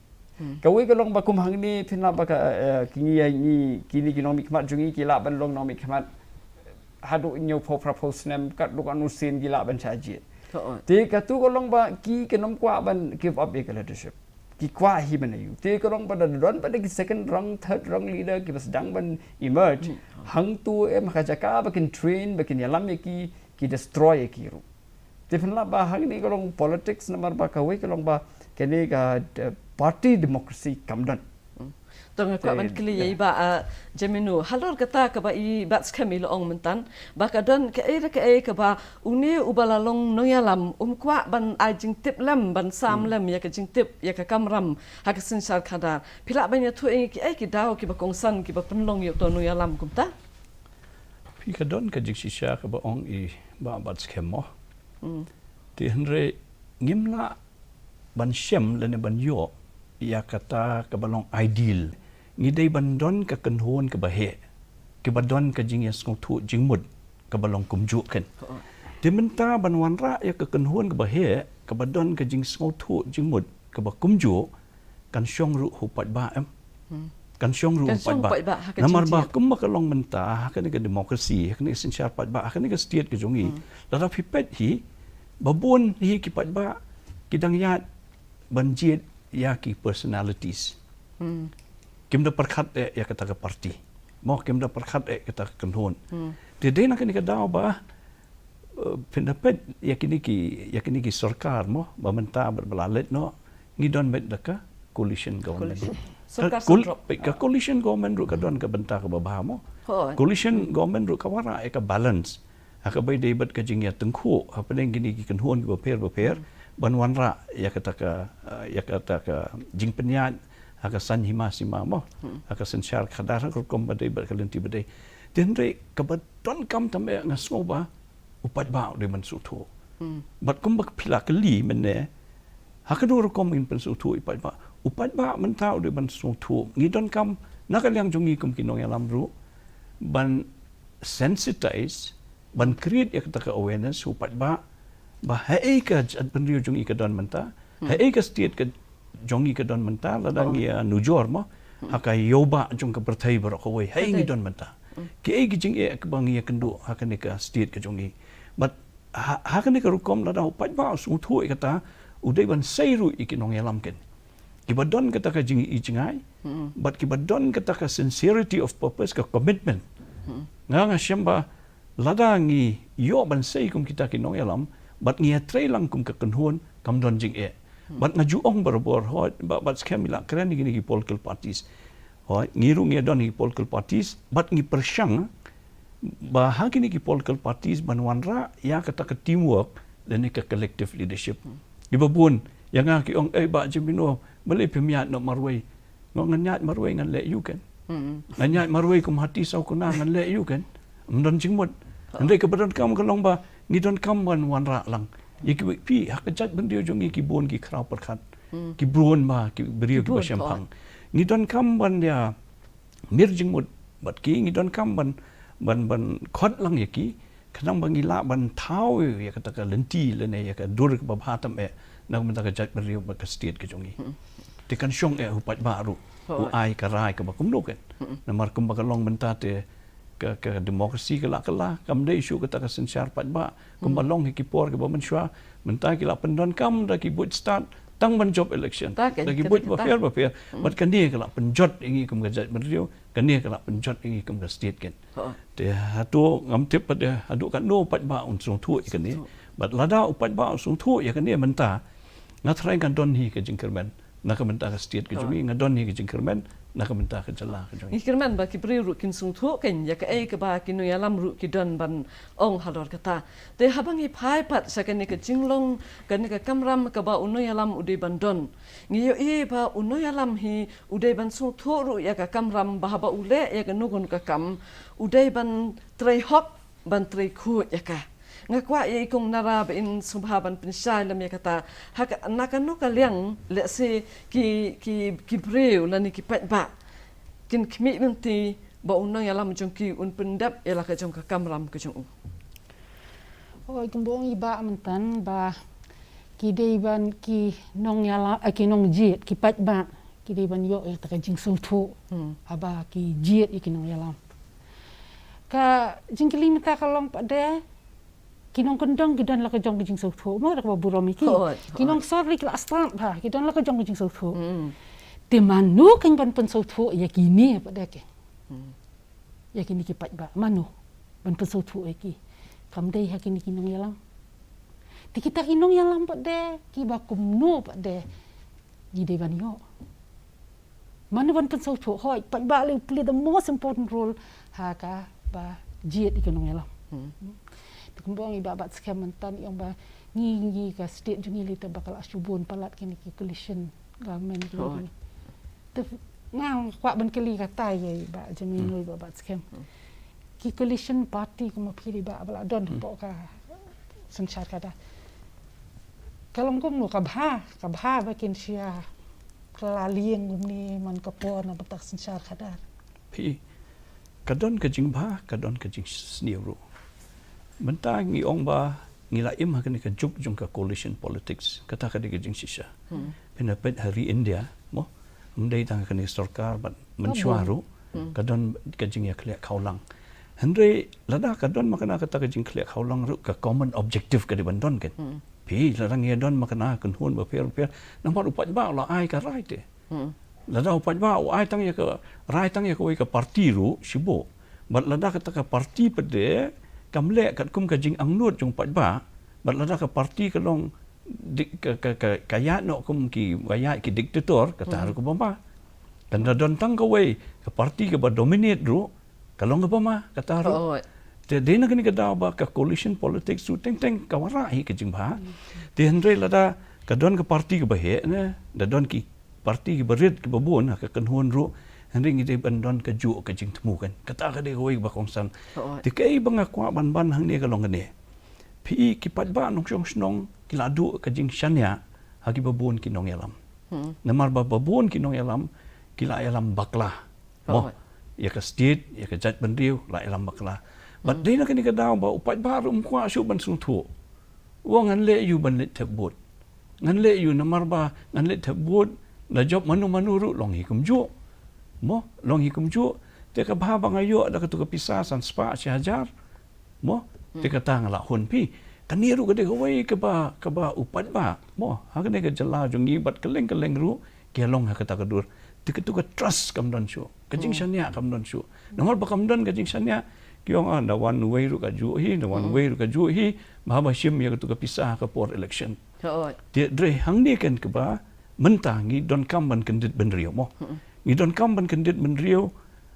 Kawei ka long ba kum hangne phin lap ba ka, eh, ki ngi, ngi, kine ki nongmihkhmat jong ngi ki lah ban long nongmihkhmat haduh hynñiewphew phraphew snem, katno katno sien ki lah ban shah jied. Te kato ka long ba ki, kim kwah ban give up ïa ka leadership. Ki kwah hi ban ïoh. Te ka long ba da don pat ki second rung, third rung leader kiba sdang ban emerge. Hangto em ha ka jaka ba kin train, ba kin ïalam ïa ki, ki destroy ïa ki ruh. Te phin lap ba hangne ka long politics namar ba kawei ka long ba kane ka, eh, party democracy kam don. To nga kwah ban kylli ïa i Bah, ah, Jemino, halor kata kaba i Batskhem i la ong mynta, ba ka don kaei re kaei kaba une uba la long nongïalam um kwah ban ai jingtip lem, ban sam lem ïa ka jingtip ïa ka kamram ha ka synshar khadar. Phi lah ban ïathuh ïa ngi kiei ki daw kiba kongsan kiba pynlong ïa uto u nongïalam kumta? Phi, ka don ka jingshisha kaba ong i Bah Batskhem mo. Te hynrei ngim lah ban shem lane ban ïoh ïa kata kaba long ideal. Ngi dei ban don ka kynhun kaba heh, kaba don ka jingïasngewthuh jingmut kaba long kumjuh kan. Te mynta ban wanrah ïa ka kynhun kaba heh, kaba don ka jingsngewthuh jingmut kaba kumjuh, kan shong ruh ha u paidbah em. kan shong ruh paidbah. Namar ba kumba ka long mynta ha kane ka democracy, ha kane ka synshar paidbah, ha kane ka state ka jong ngi, lada phi peit hi, ba bun hi ki paidbah ki dang ïaid ban jied ïa ki personalities. Kim da pyrkhat eh ïa kata ka party, mo, kim da pyrkhat eh kata ka kynhun. Te dei na kane ka daw ba, eh, phin da peit ïa kine ki, ïa kine ki sorkar, mo, ba mynta bad ba la leit noh, ngi don beit da ka coalition government. Ka coal-, ka coalition government ruh ka don ka bynta kaba bha, mo. Coalition government ruh ka wanrah ïa ka balance ha kaba ïadei bad ka jingïatyngkhuh hapdeng kine ki kynhun kiba pher bapher, ban wanrah ïa kata ka, eh, ïa kata ka jingpynïaid ha ka saiñ hima sima, mo, ha ka synshar khadar, ha ka rukom ba dei bad ka lynti ba dei. Te hynrei kaba donkam tam eh, nga sngew ba u paidbah u dei ban sngewthuh. Bad kumba phi la kylli mynne, ha kano rukom ngin pynsngewthuh ïa u paidbah? U paidbah mynta u dei ban sngewthuh. Ngi donkam na ka liang jong ngi kum ki nongïalam ruh ban sensitize, ban create ïa kata ka awareness ha u paidbah ba haei ka jaitbynriew jong ngi ka don mynta, haei ka state ka jong ngi ka don mynta, lada ngi ïa nujor, mo, ha ka ïewbah jong ka pyrthei baroh kawei, haei ngi don mynta. Kiei ki jingeh kiba ngi ïakynduh ha kane ka state ka jong ngi. Bad ha, ha kane ka rukom lada u paidbah u sngewthuh ïa kata, u dei ban sei ruh ïa ki nongïalam ken, kiba don kata ka jing, i jingai, bad kiba don kata ka sincerity of purpose, ka commitment. Nga, nga shem ba lada ngi ïoh ban sei kum kita ki nongïalam, bad ngi ïatrei lang kum ka kynhun, kam don jingeh. Bad nga ju ong barabor, hooid, ba, bad skhem i la kren ïa kine ki political parties. Hooid, ngi ruh ngi don ïa ki political parties, bad ngi pyrshang ba ha kine ki political parties ban wanrah ïa kata ka teamwork lane ka collective leadership. Kiba bun ïa nga ki ong, "Eh, Bah Jemino, balei phim ïaid noh marwei?" Nga ong, "Ngan ïaid marwei ngan leh ïa u ken. Ngan ïaid marwei kum hati saw kuna ngan leh ïa u ken." Ym don jingmut. Hynrei kaba donkam ka long ba ngi donkam ban wanrah lang ïa kiwei pat ha ka jaitbynriew jong ngi, ki bun ki khraw pyrkhat, ki bun ba ki briew kiba shemphang. Ngi donkam ban ïa mir jingmut bad ki, ngi donkam ban, ban, ban khot lang ïa ki, khnang ba ngi lah ban thaw ïa kata ka lynti lane ïa ka dur kaba bha tam eh na ka bynta ka jaitbynriew bad ka state ka jong ngi. Te kan shong eh ha u paidbah ruh u ai ka rai kaba kumno ken. Namar kumba ka long mynta te ka, ka democracy ka la kylla, kam dei shuh kata ka synshar paidbah. Kumba long ha ki por kiba mynshuwa, mynta ki la pyndonkam da ki buit stad tang ban jop election, da ki buit bapher bapher. Bad kane ka la pynjot ïa ngi kum ka jaitbynriew, kane ka la pynjot ïa ngi kum ka state ken. Te hato ngam tip pat haduh katno u paidbah un sngewthuh ïa kane. Bad lada u paidbah un sngewthuh ïa kane mynta, nga tharai nga don hi ka jingkyrmen na ka bynta ka state ka jong ngi, nga don hi ka jingkyrmen na ka bynta ka jylla ka jong ngi. Ngi kyrmen ba ki briew ruh kin sngewthuh ken ïa kaei kaba ki nongïalam ruh ki don ban ong halor kata. Te haba ngi phai pat sha kane ka jinglong, kane ka kamram kaba u nongïalam u dei ban don, ngi ïohi ba u nongïalam hi u dei ban sngewthuh ruh ïa ka kamram, ba haba u leh ïa kano kano ka kam, u dei ban trei hok, ban trei khuid ïa ka. Nga kwah ïa i Kong Nara ba in sngewbha ban pynshai lem ïa kata. Ha ka, na kano ka liang, lehse ki, ki, ki briew lane ki paidbah kin khmih lynti ba u nongïalam jong ki un pyndep ïa la ka jong ka kamram ka jong u. Hooid, kumba ong i Bah mynta ba ki dei ban, ki nongïalam, eh, ki nongjied, ki paidbah, ki dei ban ïoh ïa kata ka jingsngewthuh haba ki jied ïa ki nongïalam. Ka jingkylli mynta ka long pat de, ki nongkyndong ki don la ka jong ka jingsngewthuh, mo, da kaba burom ïa ki. Ki nongsor ruh ki la stad bha, ki don la ka jong ka jingsngewthuh. Te mano kein ban pynsngewthuh ïa kine pat de kein? Ïa kine ki paidbah, mano ban pynsngewthuh ïa ki? Kam dei ha kine ki nongïalam? Te kita ki nongïalam pat de, kiba kumno pat de ngi dei ban ïoh? Mano ban pynsngewthuh? Hooid, paidbah leh, play the most important role ha kaba jied ïa ki nongïalam. Te kumba ong i Bah Batskhem mynta, i ong ba ngi, ngi ka state jong ngi lei te ba ka la shu bun palat kine ki coalition government kine. Te nga kwah ban kylli kata ïa i Bah Jemino, i Bah Batskhem. Ki coalition party kumba phi lei, Bah, ba la don hapoh ka synshar khadar, ka long kumno, ka bha, ka bha ba kin shah kylla lieng kumne man ka por na bynta ka synshar khadar? Phi, ka don ka jingbha, ka don ka jingsniew ruh. Mynta ngi ong ba ngi la im ha kane ka juk jong ka coalition politics, kata ka dei ka jingshisha. Phin ïa peit ha ri India, mo, Ym dei tang kane sorkar bad mynshuwa ruh ka don ka jingïakhleh khawlang. Hynrei lada ka don ma kane kata ka jingkhleh khawlang ruh ka common objective ka dei ban don kan. Phi lada ngi don ma kane ka kynhun bapher bapher namar u paidbah u la ai ka rai te. Lada u paidbah u ai tang ïa ka rai tang ïa kawei ka parti ruh shibun. Bad lada kata ka parti pat de kam leh katkum ka jingangnud jong u paidbah. Bad lada ka parti ka long dik-, ka, ka, ka, ka ïaid noh kum ki, ka ïaid ki diktator, kata ruh kaba ma. Kan da don tang kawei ka parti kaba dominate ruh ka long kaba ma, kata ruh. Te dei na kane ka daw ba ka coalition politics ruh teng teng ka wanrah hi ka jingbha. Te hynrei lada ka don ka parti kaba heh ne, da don ki parti kiba rit kiba bun ha ka kynhun ruh, hynrei ngi dei ban don kajuh ka jingthmu kan. Kata ka dei kawei kaba kongsan. Te kaei ba nga kwah ban ban hangne ka long kane. Phi i ki paidbah nongshong shnong ki la duh ka jingshaniah ha kiba bun ki nongïalam. Namar ba ba bun ki nongïalam ki la ïalam bakla. Mo, ïa ka state, ïa ka jaitbynriew la ïalam bakla. Bad dei na kane ka daw ba u paidbah ruh um kwah shuh ban sngewthuh. Wa ngan leh ïa u ban leit thep vote. Ngan leh ïa u namar ba ngan leit thep vote, la jop mano mano ruh long hi kumjuh. Mo, long hi kumjuh. Te ka bha ba nga ïoh da katu ka pisa san spah shi hajar. Mo, te kata nga la hun phi. Kane ruh ka dei kawei kaba, kaba u paidbah. Mo, ha kane ka jylla jong ngi bad kylleng kylleng ruh ki long ha kata ka dur. Te katu ka trust kam don shuh. Ka jingshaniah kam don shuh. Namar ba kam don ka jingshaniah, ki ong, ah, na wan wei ruh kajuh hi, na wan wei ruh kajuh hi, ba haba shim ïa katu ka pisa ha ka por election. Te hynrei hangne kan kaba mynta ngi donkam ban kyndit bynriew mo. Ngi donkam ban kyndit bynriew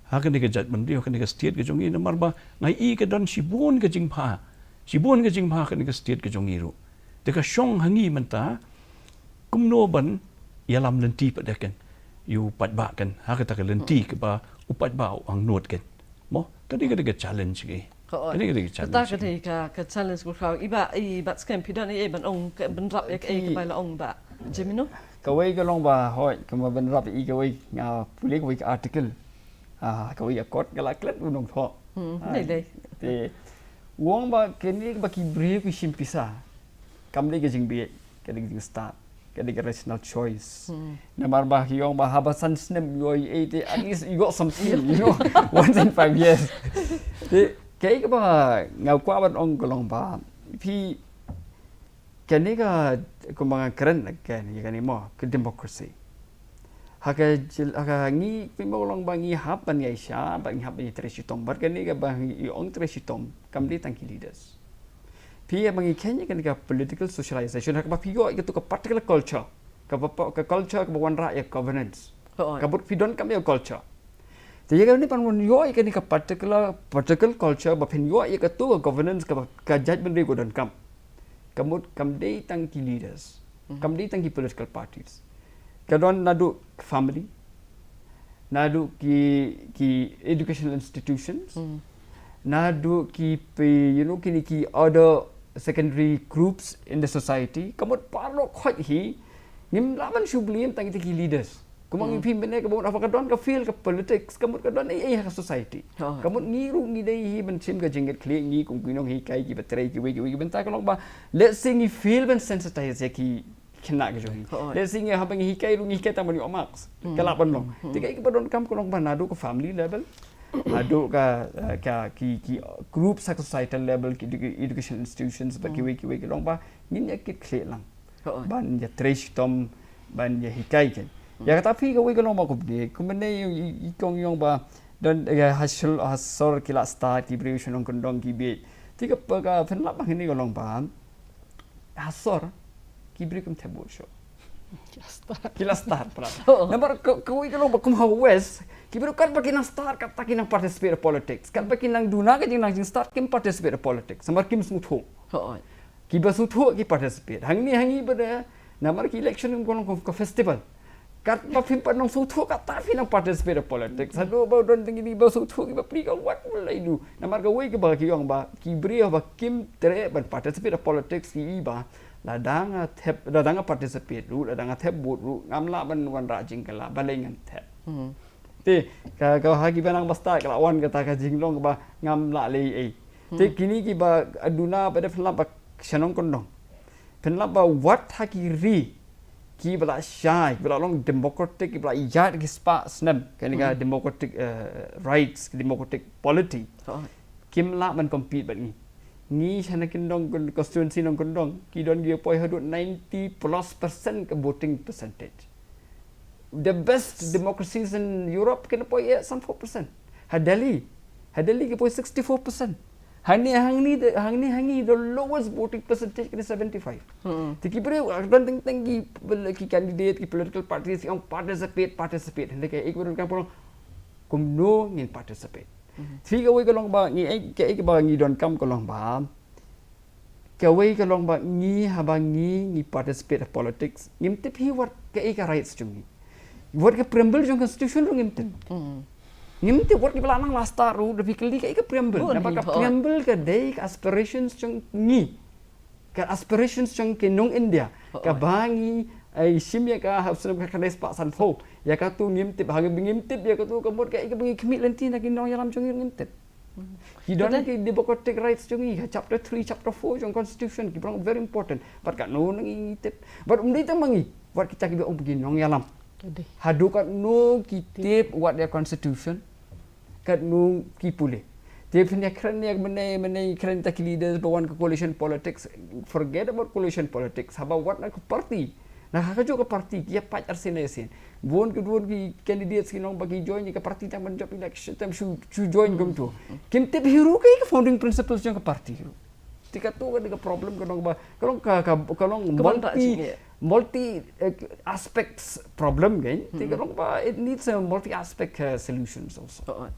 ha kane ka jaitbynriew, ha kane ka state ka jong ngi namar ba nga i ka don shibun ka jingbha. Shibun ka jingbha ha kane ka state ka jong ngi ruh. Te ka shong ha ngi mynta kumno ban ïalam lynti pat de kan ïa u paidbah kan ha kata ka lynti kaba u paidbah u angnud kan. Mo, ka dei ka dei ka challenge ngi. Ka dei ka dei ka challenge. Kata ka dei ka, ka challenge ka khraw. I Bah, i Bah Skhem, phi don ei ei ban ong, ka bynrap ïa kaei kaba la ong Bah Jemino? Kawei ka long ba hoi, kaba bynrap ïa kawei, nga pule kawei ka article. Ah, kawei ka kot ka la klet u nongthoh. Hmm, dei dei. Te u ong ba kane ba ki briew ki shim pisa. Kam dei ka jingbieit, ka dei ka jingstad, ka dei ka rational choice. Namar ba ki ong ba haba san snem ïoh ei te at least you got something, you know, once in five years. Te kaei kaba nga kwah ban ong ka long ba phi kane ka kumba nga kren kane, kane mo ka democracy. Ha ka jylla, ha ka ngi phi mo long ba ngi hap ban ïaishah, ba ngi hap ban ïatrei shitom. Bad kane kaba ngi ong trei shitom kam dei tang ki leaders. Phi ïa ba ngi kheiñ ïa kane ka political socialization, ha kaba phi ïoh ïa katu ka particular culture, kaba, ka culture kaba wanrah ïa governance. Ka mut phi donkam ïa culture. Te ïa kane ban wan ïoh ïa kane ka particular, particular culture ba phin ïoh ïa katu ka governance kaba ka jaitbynriew ka donkam. Ka mut kam dei tang ki leaders, kam dei tang ki political parties. Ka don naduh family, naduh ki, ki educational institutions, naduh ki, you know, kine ki other secondary groups in the society. Ka mut paralok khoit hi, ngim lah ban shu blame tang kita ki leaders. Kumba ngi phi mynne ka mut haba ka don ka field ka politics, ka mut ka don ei ei ha ka society. Ka mut ngi ruh ngi dei hi ban shim ka jingkitkhlieh, ngi kum ki nonghikai kiba trei kiwei kiwei ki bynta, ka long ba let's say ngi fail ban sensitize ïa ki khynnah ki jong ngi. Let's say ngi haba ngi hikai ruh ngi hikai tang ban ïoh marks. Ka lah ban long. Te kaei kaba donkam ka long ba naduh ka family level, naduh ka, eh, ka ki, ki groups ha ka societal level, ki edu-, education institutions bad kiwei kiwei, ka long ba ngin ïa kit khlieh lang. Ban ïa trei shitom, ban ïa hikai kan. Ïa kata phi kawei ka long ba kumne, kumne i, i, i kong ïong ba don, eh, ha shil, ha sor ki la stad ki briew shnong kyndong ki bieit. Te ka, ka phin lap ba hangne ka long ba ha sor ki briew kim thep vote shuh. Ki la stad. Ki la stad, pra. Namar ka, kawei ka long ba kum ha West, ki briew katba ki nang stad, kata ki nang participate politics. Katba ki nang duna ka jingnang jingstad, kim participate politics. Namar kim sngewthuh. Kiba sngewthuh ki participate. Hangne hangne ba da, namar ki election kum ka long ka festival. Katba phim pat nang sngewthuh kata phi nang participate politics. Haduh ba don tang kine ba sngewthuh ki bapli ka wat ba la ïoh. Namar kawei kaba ki ong ba ki briew ba kim treh ban participate politics ki i ba lada nga thep, lada nga participate ruh, lada nga thep vote ruh, ngam lah ban wanrah jingkylla, balei ngan thep. Te ka, ka ha kiba nang ba stad ka la wan kata ka jinglong kaba ngam lah leh ei. Te kine kiba duna ba da phin lap ba shnong kyndong, phin lap ba wat ha ki ri ki ba la shai, ki ba la long democratic, ki ba la ïaid ki spah snem, kane ka democratic, eh, rights, democratic polity. Kim lah ban compete bad ngi. Ngi sha na kyndong, constituency nongkyndong, ki don ki poi haduh ninety plus percent ka voting percentage. The best democracies in Europe kin poi at some four percent. Ha Delhi, ha Delhi ki poi sixty-four percent. Hangne, hangne, hangne, hangne the lowest voting percentage kin seventy-five. Te ki briew, ah, don teng teng ki, ki candidate, ki political parties, ki ong participate, participate. Hynrei ka ek baroh ka pyrshang kumno ngin participate. Te kawei ka long ba ngi, eh, ka ek ba ngi donkam ka long ba, kawei ka long ba ngi, haba ngi, ngi participate ha politics, ngim tip hi wat ka ek ka rights jong ngi. Wat ka preamble jong constitution ruh ngim tip. Ngim tip wat ki ba la nang la start ruh, da phi kylli ka ek ka preamble. Namar ka preamble ka dei ka aspirations jong ngi. Ka aspirations jong ki nong India. Ka ba ngi, eh, shim ïa ka ha u snem ka khyndai spah sanphew. Ïa katu ngim tip, ha ngim tip ïa katu ka mut ka ek ka ba ngi khmih lynti na ki nongïalam jong ngi ngim tip. Ki don ki democratic rights jong ngi, ha chapter three, chapter four jong constitution, ki ba long very important. Bad katno nang ngi tip. Bad um dei tang ma ngi, wat kita ki ba ong ki nongïalam. Haduh katno ki tip wat ïa constitution. Katno ki pule. Te phin ïa kren ïa mynne, mynne kren ta ki leaders ba wan ka coalition politics. Forget about coalition politics. Haba wat na ka party, na ka, ka jong ka party ki ïa pait arsien arsien. Bun ki, bun ki candidates ki nong ba ki join ïa ka party tang ban jop election, tang shu, shu join kumtu. Kim tip hi ruh ki, ka founding principles jong ka party ruh. Te katu ka dei ka problem ka long ba, ka long ka, ka, ka long multi, multi, eh, aspects problem kan. Te ka long ba it needs a multi aspect, eh, solutions also.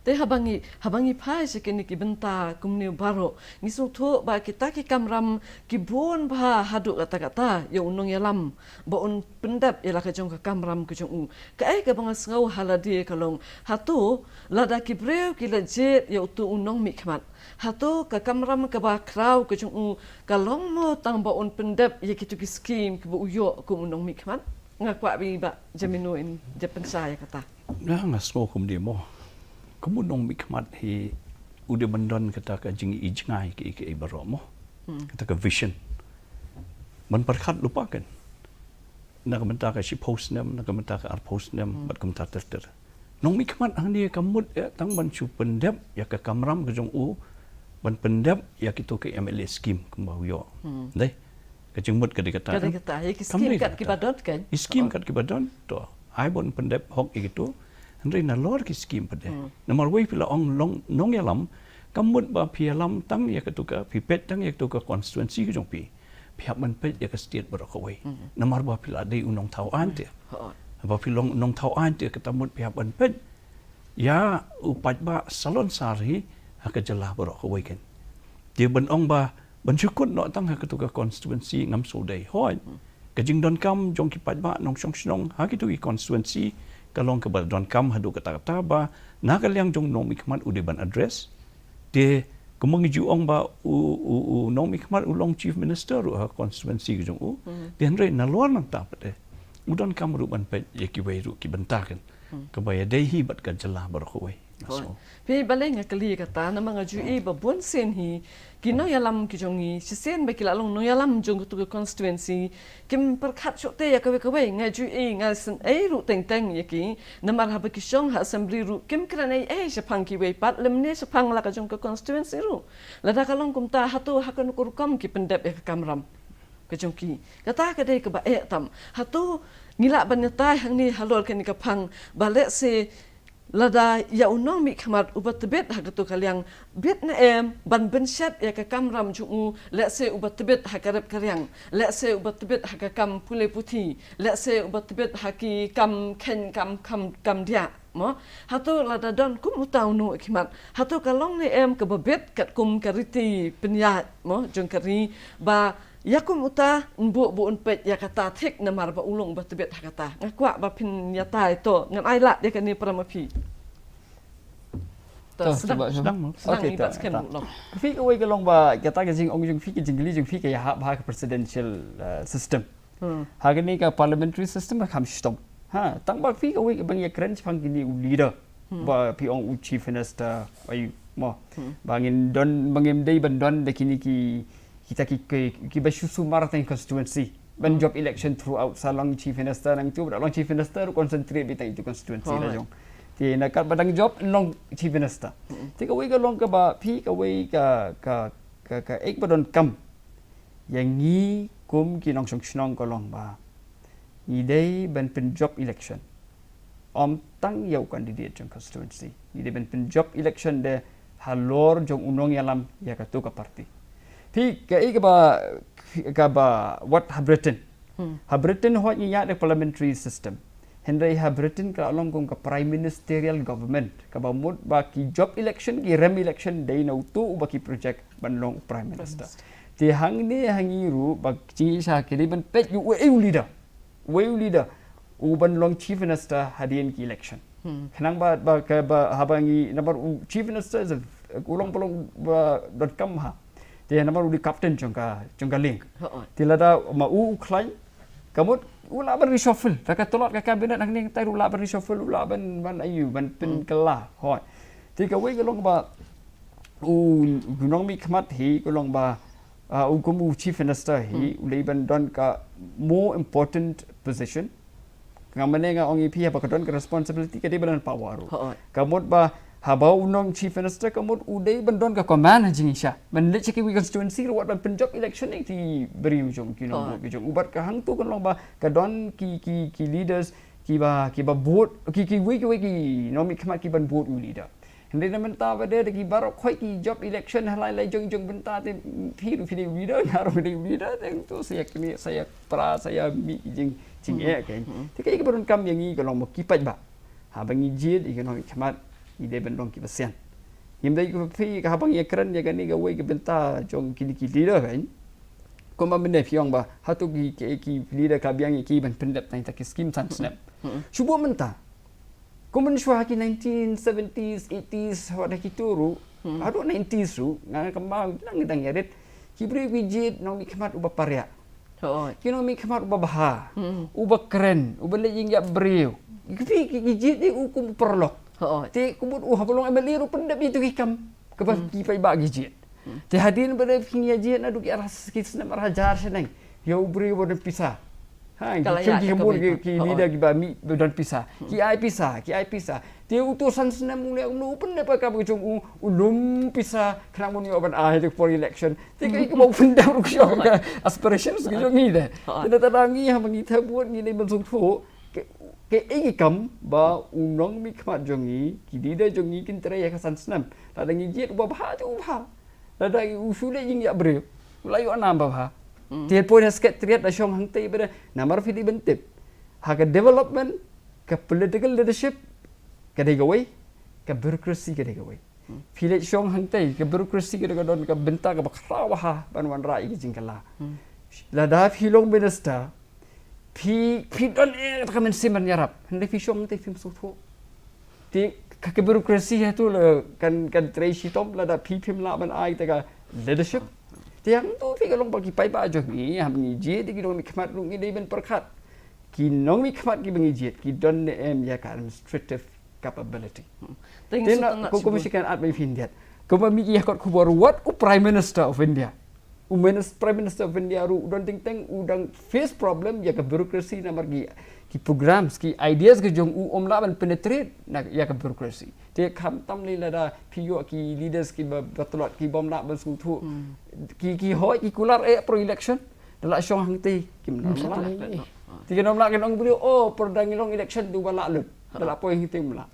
Te haba ngi, haba ngi phai sha kine ki bynta kumne baroh, ngi sngewthuh ba kita ki kamram ki bun bha haduh katta katta ïa u nongïalam ba un pyndep ïa la ka jong ka kamram ka jong u. Kaei kaba nga sngew ha lade ka long, hato lada ki briew ki la jied ïa uto u nongmihkhmat, hato ka kamram kaba khraw ka jong u ka long mo tang ba un pyndep ïa kito ki skim kiba u ïoh kum u nongmihkhmat? Nga kwah ba i Bah Jamino in ïa pynshai ïa kata. Nga, nga sngew kumne mo. Kum u nongmihkhmat hi u dei ban don kata ka jingijngai kiei kiei baroh mo. Kata ka vision. Ban pyrkhat lypa kan. Na ka bynta ka shiphew snem, na ka bynta ka arphew snem, bad kumta ter ter. Nongmihkhmat hangne ka mut eh tang ban shu pyndep ïa ka kamram ka jong u, ban pyndep ïa kito ki M L A scheme kumba u ïoh. Dei. Ka jingmut ka dei kata. Ka dei kata, ïa ki scheme kat kiba don kan. Ki scheme kat kiba don, to. Ai ban pyndep hok ïa kito. Hynrei nalor ki scheme pat de. Namar wei phi la ong long nongïalam, ka mut ba phi ïalam tang ïa katu ka, phi peit tang ïa katu ka constituency ka jong phi. Phi hap ban peit ïa ka state baroh kawei. Namar ba phi la dei u nongthaw aiñ te. Ba phi long nongthaw aiñ te kata mut phi hap ban peit ïa u paidbah salonsar hi ha ka jylla baroh kawei kan. Te ban ong ba ban shu kut noh tang ha katu ka constituency ngam sngewdei. Hooid. Ka jingdonkam jong ki paidbah nongshong shnong ha kitu ki constituency ka long kaba donkam haduh katta katta ba na ka liang jong u nongmihkhmat u dei ban address. Te kumba ngi ju ong ba u, u, u nongmihkhmat u long chief minister ruh ha constituency ka jong u. Te hynrei nalor nangta pat de u donkam ruh ban peit ïa kiwei ruh ki bynta kan. Kaba ïadei hi bad ka jylla baroh kawei. Phi balei nga kylli kata, namar nga ju i ba bun sien hi ki nongïalam ki jong ngi, shisien ba ki la long nongïalam jong katu ka constituency, kim pyrkhat shuh te ïa kawei kawei. Nga ju i, nga sngew ruh teng teng ïa ki, namar haba ki shong ha assembly ruh kim kren ei ei shaphang kiwei pat, lymne shaphang la ka jong ka constituency ruh. Lada ka long kumta, hato ha kano ka rukom ki pyndep ïa ka kamram ka jong ki? Kata ka dei kaba eh tam. Hato ngi lah ban ïatai hangne halor kane ka phang ba lehse lada ïa u nongmihkhmat uba tbit ha kato ka liang bit ne em ban pynshet ïa ka kamram jong u, lehse uba tbit ha ka rep ka riang, lehse uba tbit ha ka kam pule puthi, lehse uba tbit ha ki kam kheiñ kam, kam, kam diah, mo? Hato lada don kum uta u nongmihkhmat, hato ka long ne em kaba bit katkum ka riti pynïaid, mo, jong ka ri ba ïa kum uta, yn buh ba un peit ïa kata thik namar ba u long ba tbit ha kata. Nga kwah ba phin ïatai to, ngan ai lad ïa kane para ma phi. To, sdang, sdang, sdang, mo. Sdang. Okey, i to, Bah Skhem to. Long. Phi kawei ka long ba kata ka jingong jong phi, ka jingkylli jong phi ka ïahap ha ka presidential, eh, system. Ha kane ka parliamentary system ka kham shitom. Ha, tang ba phi kawei ka ban ïakren shaphang kine u leader. Ba phi ong u chief minister, ai, mo. Ba ngin don, ba ngim dei ban don da kine ki kita ki, ki, kiba shu sumar tang constituency. ban jop election throughout, sa long chief minister nangtu, ba da long chief minister concentrate beit tang itu constituency la jong. Te na katba dang jop long chief minister. Te kawei ka long kaba phi kawei ka, ka, ka, ka ek ba donkam ïa ngi kum ki nongshong shnong ka long ba ngi dei ban pynjop election. Ym tang ïa u candidate jong constituency. Ngi dei ban pynjop election de halor jong u nongïalam ïa katu ka party. Phi kaei kaba, kaba wat ha Britain. Ha Britain hooid ngi ïaid da parliamentary system. Hynrei ha Britain ka la long kum ka prime ministerial government. Kaba mut ba ki jop election, ki rem election dei na utu uba ki project ban long u prime minister. Te hangne ha ngi ruh ba ki sha ki dei ban peit u, u, u leader. Uwei u leader uban long chief minister hadien ki election. Khnang ba, ba, ka, ba, haba ngi namar u chief minister is a, u long ba long ba donkam ha. Te namar u dei captain jong ka, jong ka lieng. Te lada ma u u khlaiñ, ka mut u lah ban reshuffle. Da ka tlot ka cabinet hangne, te u lah ban reshuffle, u lah ban, ban aiu, ban pynkylla. Hooid. Te kawei ka long ba u, u nongmihkhmat hi ka long ba, ah, u kum u chief minister hi u dei ban don ka more important position. Nga mane nga ong ïa phi haba ka don ka responsibility ka dei ban don power ruh. Ka mut ba haba u nong chief minister ka mut u dei ban don ka command ha jingshisha. Ban leit sha kiwei constituency ruh wat ban pynjop election ïa ki briew jong ki nong vote ki jong u, bad ka hangtu kan long ba ka don ki, ki, ki leaders kiba, kiba vote, ki, kiwei, kiwei ki nongmihkhmat kiban vote u leader. Hynrei na mynta ba dei da ki baroh khoit ki jop election ha lai lai jong jong bynta te phi ruh phi dei u leader, nga ruh dei u leader, te to sa ïa knieh, sa ïa pra, sa ïa mih jing jingeh kein. Te kaei kaba donkam ïa ngi ka long ba ki paidbah. Haba ngi jied ïa ki nongmihkhmat ngi dei ban long kiba sian. Ngim dei kiba phi ka haba ngi ïakren ïa kane kawei ka bynta jong kine ki leader kein. Kumba mynne phi ong ba hato ki, ki, ki leader ka biang ïa ki ban pyndep tang ïa ki skim san snem. Shu buh mynta. Kum mynshuwa ha ki nineteen seventies, eighties, wat ha kitu ruh, haduh nineties ruh, nga kynmaw nang dang ïarit, ki briew ki jied nongmihkhmat uba pariah. Ki nongmihkhmat uba bha, uba kren, uba leh jingïap briew. Ki, ki, ki jied ïa u kum u paralok. Te kumut u haba long M L A ruh pyndep ïa itu ki kam kaba ki paidbah ki jied. Te hadien ba dei phi ngi ïa jied naduh ki ar, ki snem ar hajar shaneng. Ïa u briew ba don pisa. Ha, ki, ki, ki, ki leader kiba mih ba don pisa. Ki ai pisa, ki ai pisa. Te utu san snem u leh u lum pyndep ka kam ka jong u, u lum pisa, khnang ban ïoh ban ai ha ka por election. Te kaei kaba u pyndep ruh ka aspirations ka jong ngi de. Te na kata ngi haba ngi thep vote ngi dei ban sngewthuh. Kaei ka kam ba u nongmihkhmat jong ngi, ki leader jong ngi kin trei ïa ka san snem. Lada ngi jied uba bha te u bha. Lada u shu leh jingïap briew, u la ïoh nam ba bha. Te poi ha secretariat da shong hangtei ba da namar phi dei ban tip. Ha ka development, ka political leadership ka dei kawei, ka bureaucracy ka dei kawei. Phi leit shong hangtei, ka bureaucracy ka dei ka don ka bynta kaba khraw bha ban wanrah ïa ka jingkylla. Lada phi long minister, phi, phi don eh ka mynsiem ban ïarap. Hynrei phi shong hangtei phim sngewthuh. Te ka, ka bureaucracy ha tu la kan, kan trei shitom lada phi phim lah ban ai te ka leadership. Te hangtu phi ka long ba ki paidbah jong ngi, haba ngi jied ïa ki nongmihkhmat ruh ngi dei ban pyrkhat. Ki nongmihkhmat kiba ngi jied ki don ne em ïa ka administrative capability. Te na ko, ko shi kan at ba phin diat. Kumba mih ïa kot khubor wat u Prime Minister of India. U minis-, Prime Minister of India ruh u don teng teng u dang face problem ïa ka bureaucracy namar ki, ki programs, ki ideas ki jong u um lah ban penetrate na ïa ka bureaucracy. Te khamtam lei lada phi ïoh ki leaders kiba, ba tlot ki bym lah ban sngewthuh. Ki, ki hoi ki kular eh pro election. Da la shong hangtei kim lah. Te kim lah kin ong briew, oh, por dang long election tu ba lah lut. Da la poi hangtei um lah.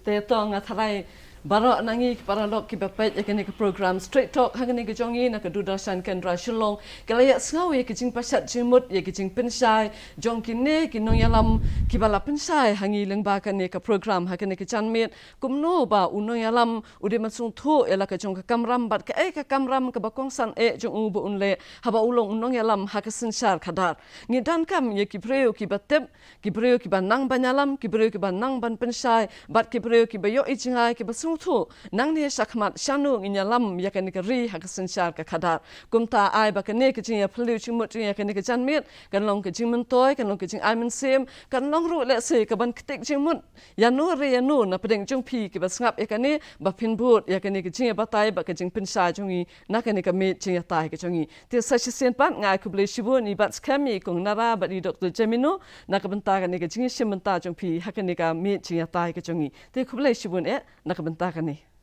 Te to nga tharai baroh na ngi ki paralok kiba peit ïa kane ka program Straight Talk ha kane ka jong ngi na ka Doordarshan Kendra Shillong, ka la ïa sngew ïa ki jingpashat jingmut, ïa ki jingpynshai jong kine ki nongïalam kiba la pynshai ha ngi lyngba kane ka program ha kane ka janmiet. Kumno ba u nongïalam u dei ban sngewthuh ïa la ka jong ka kamram bad kaei ka kamram kaba kongsan eh jong u ba un leh haba u long u nongïalam ha ka synshar khadar. Ngi donkam ïa ki briew kiba tip, ki briew kiba nang ban ïalam, ki briew kiba nang ban pynshai bad ki briew kiba ïohi jngai, kiba sngewthuh Thuh, nangne shakhmat shano ngin ïalam ïa kane ka ri ha ka synshar ka khadar. Kumta ai ba kane ka jingïaphylliew jingmut jong ngi ïa kane ka janmiet kan long ka jingmyntoi, kan long ka jingai mynsiem, kan long ruh lehse kaban ktik jingmut ïano re ïano na pdeng jong phi kiba sngap ïa kane, ba phin bud ïa kane ka jingïabatai bad ka jingpynshai jong ngi na kane ka miet jingïatai ka jong ngi. Te sa shisien pat nga ai khublei shibun ïa i Batskhem, ïa i Kong Nara bad i Doktor Jemino na ka bynta kane ka jingïashim bynta jong phi ha kane ka miet jingïatai ka jong ngi. Te khublei shibun eh na ka bynta kane.